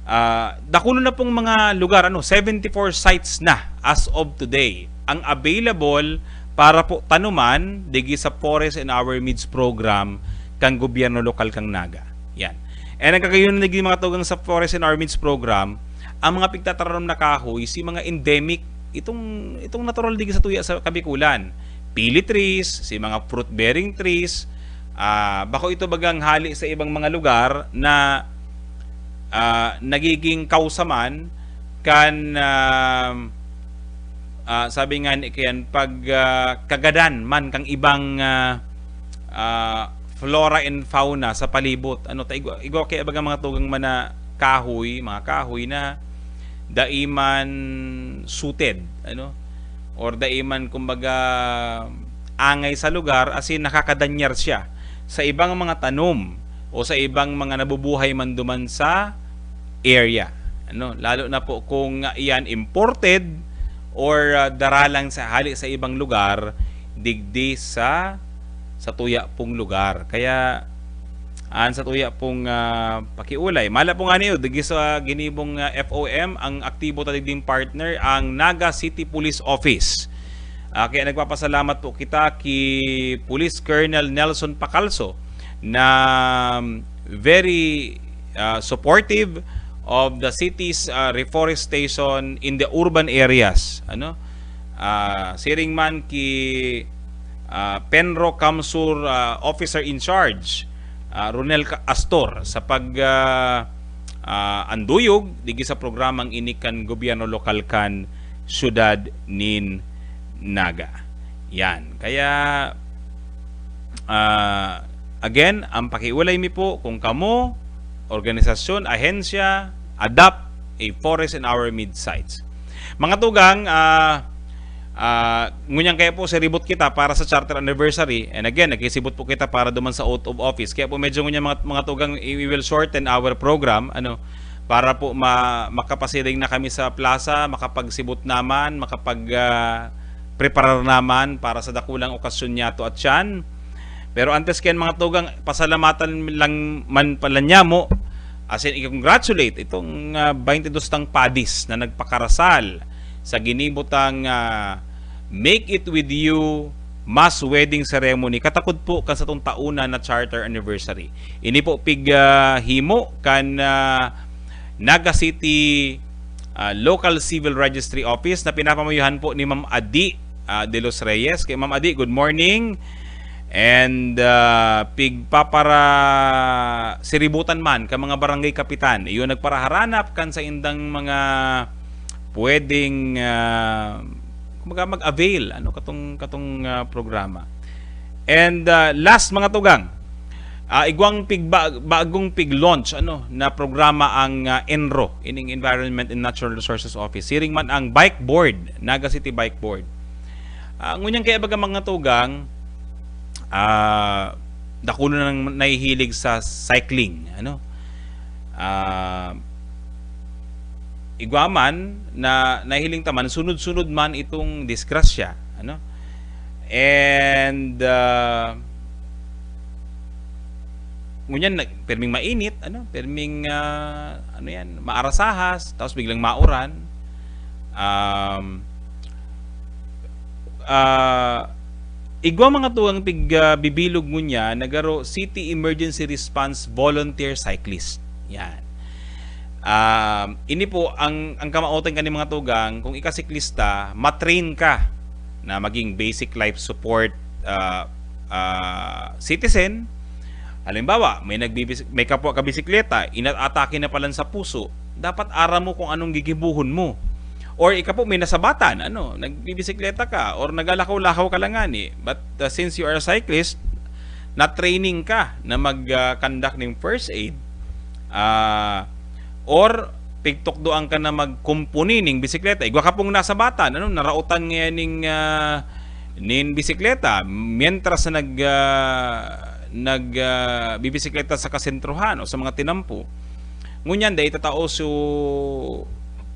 Ah, dakulo na pong mga lugar, ano, seventy-four sites na as of today ang available para po tanuman digdi sa Forest and Our Meads program kan gobyerno lokal kan Naga. Yan. And ang kakayonan digdi, mga tugang, sa Forest and Our Meads program, ang mga pigtatanom na kahoy, si mga endemic, itong, itong natural digdi sa tuya sa Kabikulan. Pili trees, si mga fruit-bearing trees, ah, bako ito bagang hali sa ibang mga lugar na, ah, nagiging kausaman kan, ah, ah, sabi nga ni Ken, pag, ah, kagadan man kang ibang, ah, ah, flora and fauna sa palibot. Ano, ta igwa, igwa kaya baga, mga tugang, man na kahoy, mga kahoy na dai man suited, ano, or dai man, kumbaga, angay sa lugar, asin nakakadanyar siya sa ibang mga tanom o sa ibang mga nabubuhay man duman sa area. Ano, lalo na po kung iyan imported or, ah, dara lang sa, hali sa ibang lugar, digdi sa, sa tuya pong lugar. Kaya, an sa tuya pong, ah, pakiulay. Mala po nga niyo, digdi sa ginibong, ah, F O M, ang aktibo ta digding partner, ang Naga City Police Office. Ah, kaya nagpapasalamat po kita ki Police Colonel Nelson Pacalso na very, ah, supportive of the city's, ah, reforestation in the urban areas. Ano? Ah, siring man ki, ah, Penro Kamsur, ah, Officer in Charge, ah, Ronel Ca-, Astor, sa pag, ah, ah, anduyog digdi sa programang ini kan gobyerno lokal kan siyudad nin Naga. Yan. Kaya, ah, again, ang pakiulay mi po, kung kamo, organisasyon, ahensya, adopt a Forest and Our Meads sites. Mga tugang, ah, ah, ngunyan kaya po, siribot kita para sa charter anniversary. And again, nagsisibot po kita para duman sa oath of office. Kaya po, medyo ngunyan, mga, mga tugang, i-, we will shorten our program, ano, para po ma-, makapasiring na kami sa plaza, makapagsibot naman, makapag, ah, preparar naman para sa dakulang okasyon niyato at siyan. Pero antes kayan, mga tugang, pasalamatan lang man pala niyamo, as in, i-congratulate itong, ah, baynte dos tang padis na nagpakarasal sa ginibo tang, ah, Make It With You mass wedding ceremony, katakod po kan satong taon na charter anniversary. Ini po pig, ah, himo kan, ah, Naga City, ah, Local Civil Registry Office na pinapamayohan po ni Ma'am Adi, ah, de los Reyes. Kay Ma'am Adi, good morning. And, ah, pigpapara-, siributan man ka mga barangay kapitan. Iyon nagparaharanap kan saindang mga pwedeng, ah, kumbaga, mag-avail, ano, katong, katong, ah, programa. And, ah, last, mga tugang, ah, igwang pigba-, bagong pig-launch, ano, na programa ang, ah, ENRO, ining Environment and Natural Resources Office. Siring man ang bike board, Naga City Bike Board. Ah, ngunyan kaya baga, mga tugang, ah, dakulo nang nahihilig sa cycling, ano? Ah, igwa man na nahiling ta man, sunod-sunod man itong disgrasya, ano? And, ah, ngunyan, nag-, perming mainit, ano? Perming, ah, ano yan, maarasahas, tapos biglang mauran. Um, ah, igwa, mga tugang, pig, ah, bibilog ngunyan, nagaro City Emergency Response Volunteer Cyclist. Yan. Um, ini po, ang, ang kamaotan kani, mga tugang, kung ikasiklista, matrain ka na maging basic life support, ah, ah, citizen. Halimbawa, may nagbibis-, may kapwa ka bisikleta, inatake na palan sa puso, dapat aram mo kung anong gigibuhon mo. Or ika po, may nasabatan, ano, nagbibisikleta ka, or nagalakaw-lakaw ka lang ngani, but, ah, since you are a cyclist, na-training ka na mag, ah, conduct ning first aid, ah, or pigtukdoan ka na magkumpuni ning bisikleta. Igwa ka pong nasabatan, ano, narautan ngayan ning, ah, nin bisikleta mientras na nag, ah, nag, ah, bibisikleta sa kasentruhan o sa mga tinampo. Ngunyan, dai tatao so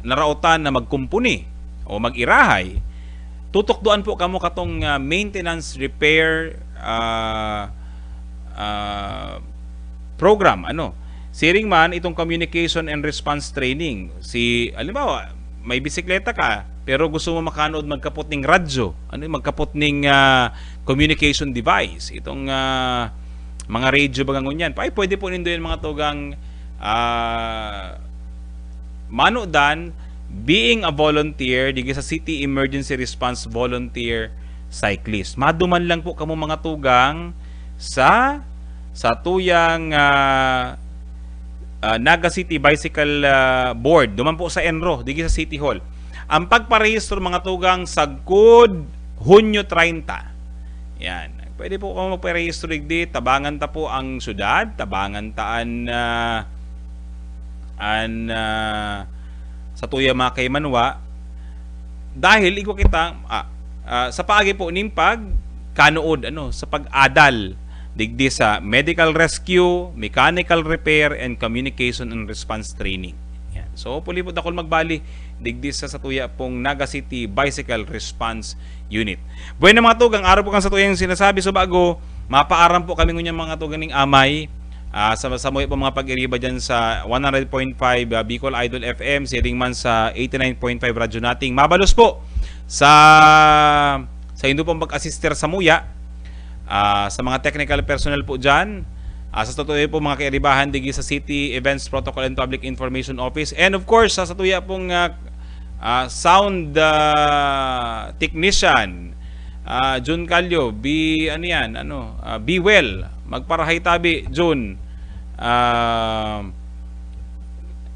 naraotan na magkumpuni o mag-irahay, tutukdoan po kamo katong, ah, maintenance repair, ah, ah, program, ano. Siring man itong communication and response training. Si, halimbawa, may bisikleta ka, pero gusto mo makanood magkapot ning radyo, ano, magkapot ning, ah, communication device. Itong, ah, mga radio, baga ngunyan. Pa, ay, pwede po nindo yan, mga tugang, ah, manodan, being a volunteer, digdi sa City Emergency Response Volunteer Cyclist. Maduman lang po kamo, mga tugang, sa, sa tuyang, ah, ah, Naga City Bicycle, ah, Board. Duman po sa ENRO, digdi sa City Hall. Ang pagparehistro, mga tugang, sagkod Hunyo treinta. Yan. Pwede po kamo magparehistro digdi. Tabangan ta po ang syudad, tabangan ta an, ah, an, ah, sa tuyang mga kaimanwa. Dahil igwa kita, ah, ah, sa paagi po nin pagkanood, ano, sa pag-adal digdi sa medical rescue, mechanical repair, and communication and response training. Yan. So, hopefully po, dakul magbali digdi sa, sa tuya pong Naga City Bicycle Response Unit. Bueno, mga tugang, arog po kan sa tuyang sinasabi. So, bago, mapaaram po kami ngunyan, mga tugang, ning amay, ah, sa, sa muya po mga pag-iriba dyan sa one hundred point five, ah, Bicol Idol F M, siring man sa eighty-nine point five Radyo Nating. Mabalos po sa, sa indo pong pag-assister sa muya, ah, sa mga technical personnel po dyan, ah, sa totoo po, mga kairibahan, digdi sa City Events Protocol and Public Information Office, and of course, sa, sa tuya pong, ah, ah, sound, ah, technician, ah, Jun Calio, be, ano yan, ano, ah, be well, magparahay tabi, Jun. Ah,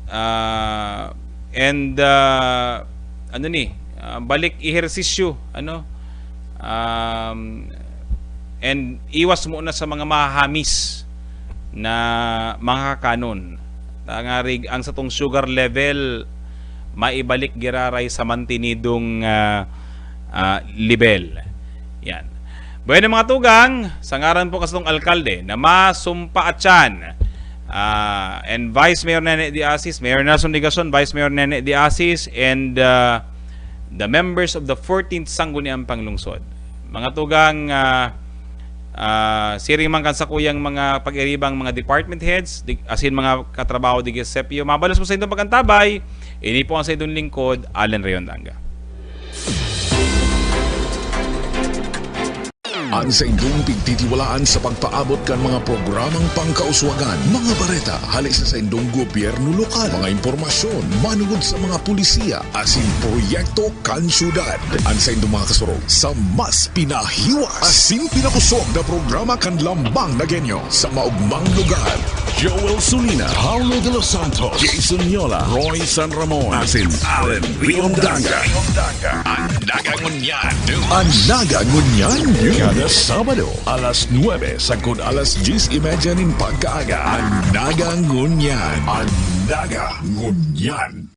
ah, and, ah, ano ni, ah, balik ehersisyo, ano, um, and iwas muna sa mga mahahamis na mga kakanon. Tangarig ang satong sugar level maibalik giraray sa mantinidong, ah, ah, level. Yan. Bueno, mga tugang, sa ngaran po kasong alkalde na masumpaatyan, ah, and Vice Mayor Nene de Asis, Mayor Nelson Legacion, Vice Mayor Nene de Asis, and, ah, the members of the fourteenth Sangguniang Panglungsod. Mga tugang, ah, ah, siring man kan sakuyang mga pag-iribang mga department heads, di, asin mga katrabaho digdi sa sepyo, mabalos po sa indong pag-antabay. Ini po ang sa indong lingkod, Allen Rayon Danga. An saindong pigtitiwalaan sa pagpaabot kan mga programang pangkauswagan, mga bareta hali sa saindong gobyerno lokal, mga impormasyon manungod sa mga pulisiya asin proyekto kan syudad. An saindong mga kasurog sa mas pinahiwas asin pinakusog na programa kan Lambang na Genyo sa maugmang lugar. Joel Sulina, Paulo de los Santos, Jason Yola, Roy San Ramon, asin Allen Riondanga. An Naga Ngunyan. An Naga Ngunyan. Kada Sabado, alas nuebe sagkod alas dyes y media nin pagkaaga. An Naga Ngunyan. An Naga Ngunyan.